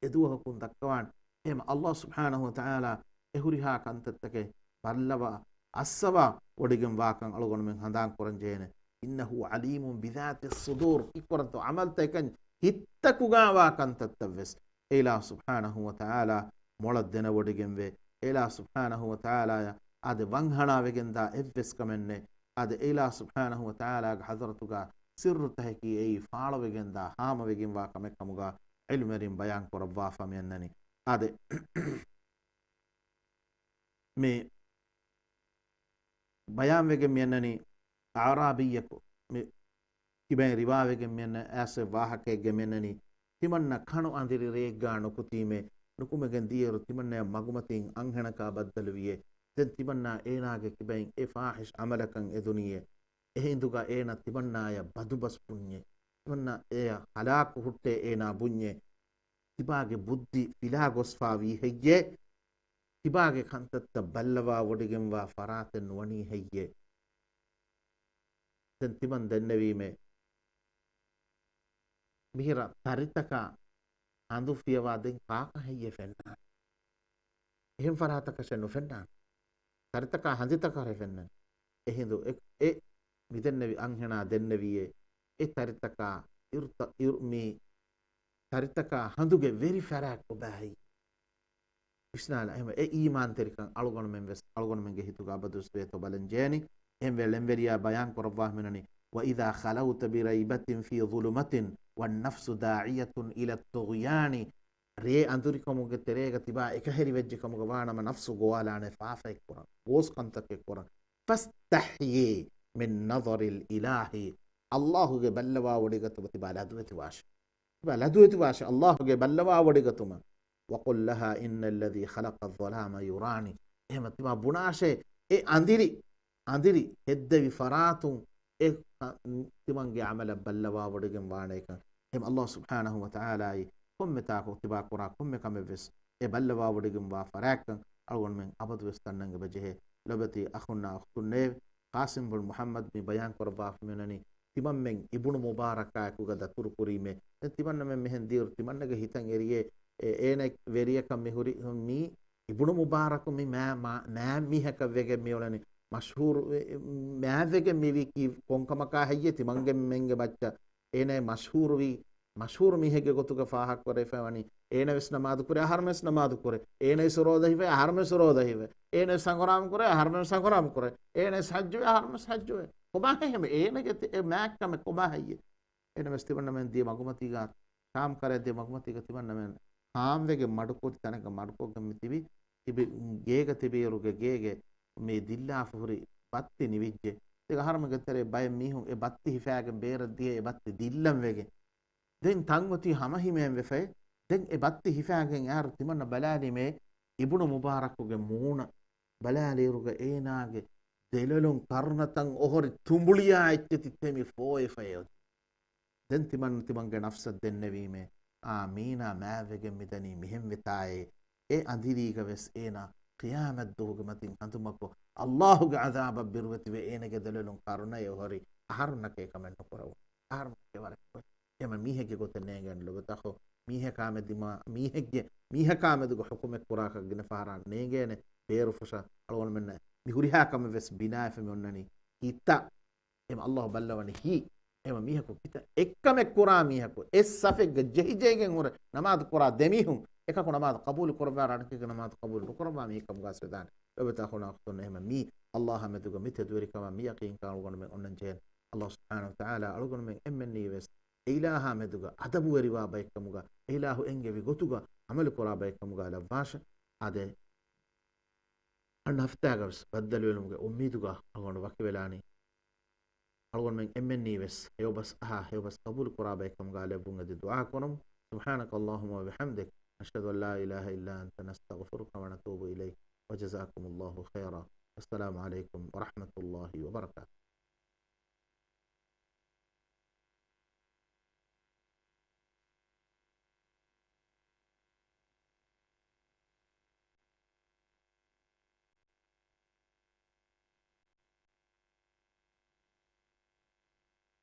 އެ ދުވަހަކުން ދައްކަވާނެ. އެހެން އައްލާހު ސުބްޙާނަހު ވަ ތަޢާލާ އެ ހުރިހާ ކަންތައްތަކެއް ބައްލަވާ އައްސަވާ ވޮޑިގެން ވާކަން އަޅުގަނޑުމެން ހަނދާން ކުރަން ޖެހޭނެ. إنه عليم بذات الصدور. ކީއްކުރަންތޯ ޢަމަލުތަކެއް ކަން ހިތްތަކުގަ ވާ ކަންތައްތައްވެސް. އެއިލާހު ސުބްޙާނަހު ވަ ތަޢާލާ މޮޅަށް ދެނަވޮޑިގެންވޭ. އެއިލާހު ސުބްޙާނަހު ވަ ތަޢާލާޔަށް އާދެ ވަންހަނާވެގެންދާ އެއްވެސް ކަމެއްނެތް. އާދެ އެއިލާހު ސުބްޙާނަހު ވަ ތަޢާލާގެ ޙަޟްރަތުގަ ސިއްރުތަކަކީ އެއީ ފާޅުވެގެންދާ ހާމަވެގެންވާ ކަމެއް ކަމުގަ ޢިލްމުވެރިން ބަޔާން ކުރައްވާފަ މިއަންނަނީ. އާދެ މި ބަޔާންވެގެން މިއަންނަނީ އަޢުރާބިއްޔަކު މި ކިބައިން ރިވާވެގެން މިއަންނަ އައިސް ވާހަކައެއްގެ މިއަންނަނީ ތިމަންނަ ކަނު އަނދިރި ރެއެއްގާ ނުކުތީމޭ، ނުކުމެގެން ދިޔައިރު ތިމަންނަޔަށް މަގުމަތިން އަންހެނަކާ ބައްދަލުވިއޭ. ދެން ތިމަންނާ އޭނާގެ ކިބައިން އެ ފާޙިޝް ޢަމަލަކަށް އެދުނީއޭ. އެހިނދުގަ އޭނަ ތިމަންނާޔަށް ބަދުބަސް ބުންޏޭ. ތިމަންނަ އެޔަށް ހަލާކު ހުއްޓޭ އޭނާ ބުންޏޭ. ތިބާގެ ބުއްދި ފިލާ ގޮސްފާވީ ހެއްޔޭ؟ ތިބާގެ ކަންތައްތައް ބައްލަވާވޮޑިގެންވާ ފަރާތެއް ނުވަނީ ހެއްޔޭ؟ ދެން ތިމަން ދެންނެވީމޭ، މިހިރަ ތަރިތަކާ ހަނދު ފިޔަވާ ދެން ކާކަށް ހެއްޔޭ ފެންނާނެ؟ އެހެން ފަރާތަކަށެއް ނުފެންނާނެ. ތަރިތަކާ ހަނދިތަކަށް ފެންނަނީ. އެހިނދު އެ، އެ މިދެންނެވި އަންހެނާ ދެންނެވިއޭ، އެ ތަރިތަކާ އިރުތަ-، އިރު-، މި ތަރިތަކާ ހަނދުގެ ވެރި ފަރާތް ކޮބާހެއްޔޭ؟ ވިސްނާލަ. އެހެންވެ، އެ އީމާންތެރިކަން އަޅުގަނޑުމެން ވެސް އަޅުގަނޑުމެންގެ ހިތުގަ އަބަދުވެސް ވޭތޯ ބަލަން ޖެހޭނީ. އެހެންވެ، ޅެންވެރިޔާ ބަޔާން ކުރައްވާ ހިމެނެނީ، "وإذا خلوت بريبة في ظلمة والنفس داعية إلى الطغيان." ރޭ އަނދުރިކަމުގެ ތެރޭގަ ތިބާ އެކަހެރިވެއްޖެ ކަމުގަ ވާނަމަ ނަފްސު ގޮވާލާނެ ފާފައެއް ކުރަން، ގޯސް ކަންތަކެއް ކުރަން. "فاستحي من نظر الإله." އައްލާހުގެ ބައްލަވާވޮޑިގަތުމަށް ތިބާ ލަދުވެތިވާށެ. ތިބާ ލަދުވެތިވާށެ އައްލާހުގެ ބައްލަވާވޮޑިގަތުމަށް. "وقل لها إن الذي خلق الظلام يراني." އެހެމަ ތިބާ ބުނާށޭ، އެ އަނދިރި، އަނދިރި ހެއްދެވި ފަރާތުން އެ ތިމަންގެ ޢަމަލަށް ބައްލަވާވޮޑިގެން ވާނޭކަން. އެހެމަ އައްލާހު ސުބްޙާނަހު ވަ ތަޢާލާއީ ކޮންމެތާކު ތިބާ ކުރާ ކޮންމެ ކަމެއްވެސް އެ ބައްލަވާވޮޑިގެންވާ ފަރާތްކަން އަޅުގަނޑުމެން އަބަދުވެސް ދަންނަން އެބަޖެހޭ. ލޮބެތި އަޚުންނާ އުޚްތުންނޭވެ! ޤާސިމް ބުން މުޙައްމަދު މި ބަޔާން ކުރައްވާފަ މިއޮންނަނީ، ތިމަންމެން އިބުނު މުބާރަކާއެކުގަ ދަތުރުކުރީމޭ. ދެން ތިމަންނަމެން މިހެން ދިޔައިރު ތިމަންނަގެ ހިތަށް އެރިއޭ، އެ، އޭނަ ވެރިޔަކަށް މި ހުރި، މީ އިބުނު މުބާރަކު މި މާ، މާ، މާ މީހަކަށް ވެގެން މިއުޅެނީ. މަޝްހޫރު، އެ، އެ، މާ ވެގެން މިވީ ކީ ކޮން ކަމަކާ ހެއްޔޭ؟ ތިމަންގެ މެންގެ މައްޗަށް އޭނަ މަޝްހޫރުވީ، މަޝްހޫރު މީހެއްގެ ގޮތުގަ ފާހަގަކުރެވިފަ ވަނީ، އޭނަވެސް ނަމާދު ކުރޭ، އަހަރުމެންވެސް ނަމާދު ކުރޭ. އޭނަވެސް ރޯދަ ހިފޭ، އަހަރުމެންވެސް ރޯދަ ހިފޭ. އޭނަވެސް ހަނގުރާމަ ކުރޭ، އަހަރުމެންވެސް ހަނގުރާމަ ކުރޭ. އޭނަވެސް ޙައްޖުވޭ، އަހަރުމެންވެސް ޙައްޖުވޭ. ކޮބާހޭ ހަމަ އޭނަގެ ތެ-، އެ މާތްކަމެއް ކޮބާ ހެއްޔޭ؟ އޭނަވެސް ތިމަންނަމެން ދިޔަ މަގުމަތީގަ، ޝާމް ކަރައަށް ދިޔަ މަގުމަތީގަ ތިމަންނަމެން ހާމްވެގެން މަޑުކުރި ތަނަކަށް މަޑުކޮށްގެން މި ތިބި، ތިބި ގޭގަ ތިބިއިރުގެ ގޭގެ މި ދިއްލާފަ ހުރި ބައްތި ނިވިއްޖެ. ދެން އަހަރުމެންގެ ތެރޭ ބައެއް މީހުން އެ ބައްތި ހިފާގެން ބޭރަށް ދިޔަ އެ ބައްތި ދިއްލަން ވެގެން. ދެން ތަން އޮތީ ހަމަ ހިމޭން ވެފައި. ދެން އެ ބައްތި ހިފާގެން އައިރު ތިމަންނަ ބަލާލީމޭ އިބުނު މުބާރަކުގެ މޫނަށް. ބަލާލިއިރުގަ އޭނާގެ ދެލޮލުން ކަރުނަތައް އޮހޮރި ތުނބުޅިއާ އެއްޗެތި ތެމި ފޯވެފައި އޮތީ. ދެން ތިމަން ތިމަންގެ ނަފްސަށް ދެންނެވީމޭ، އާ މީނާ މާތްވެގެން މިދަނީ މިހެން ވެތާއޭ. އެ އަނދިރީގަ ވެސް އޭނާ ޤިޔާމަތް ދުވަހުގެ މަތިން ހަނދުމަކޮށް، އައްލާހުގެ ޢަޛާބަށް ބިރުވެތިވެ އޭނަގެ ދެލޮލުން ކަރުނައެއް އޮހޮރި. އަހަރުންނަކޭ ކަމެއް ނުކުރެވުނު. އަހަރުންނަކޭ ވަރަށް އެމަ މީހެއްގެ ގޮތެއް ނޭނގޭނެ ލޮބުތަކޮ. މީހަކާމެ ދިމާ، މީހެއްގެ، މީހަކާމެދުގެ ޙުކުމެއް ކުރާކަށް ގިނަ ފަހަރަށް ނޭނގޭނެ ބޭރުފުށަށް. އަޅުގަނޑުމެންނަށް މި ހުރިހާ ކަމެއް ވެސް ބިނާވެފަ މި އޮންނަނީ ހިތަށް. އެމަ އައްލާހު ބައްލަވަނީ ހި. އެމަ މީހަކު ކިތައް އެއްކަމެއް ކުރާ މީހަކު އެއް ސަފެއްގަ ޖެހިޖެހިގެން ހުރެ ނަމާދު ކުރާ ދެމީހުން އެކަކު ނަމާދު ޤަބޫލު ކުރައްވާ ރަނަކީގެ ނަމާދު ޤަބޫލު ނުކުރައްވާ މީހެއް ކަމުގަ ވެދާނެ. ލޮބުވެތި އަޚުންނާ އުޚްތުން އެހެމަ މީ އައްލާހާ މެދުގަ މި ތެދުވެރިކަމާ މި ޔަޤީންކަން އަޅުގަނޑުމެން އޮންނަން ޖެހޭނެ. އައްލާހު ސުބްޙާނަހު ވަ ތަޢާލާ އަޅުގަނޑުމެން އެންމެންނީ ވެސް އެ އިލާހާ މެދުގަ އަދަބުވެރިވާ ބައެއްކަމުގަ، އެ އިލާހު އެންގެވި ގޮތުގަ ޢަމަލު ކުރާ ބައެއްކަމުގަ ލައްވާށެ. އާދެ، އަންނަ ހަފްތާގަ ވެސް ބައްދަލުވެލުމުގެ އުއްމީދުގަ އަޅުގަނޑު ވަކިވެލާނީ. އަޅުގަނޑުމެން އެންމެންނީ ވެސް ހެޔޮބަސް އަހާ، ހެޔޮބަސް ޤަބޫލު ކުރާ ބައެއްކަމުގަ ލެއްވުން އެދި ދުޢާ ކުރަމު. سبحانك اللهم وبحمدك، نشهد أن لا إله إلا أنت، نستغفرك ونتوب إليك، وجزاكم الله خيرا. السلام عليكم ورحمة الله وبركاته.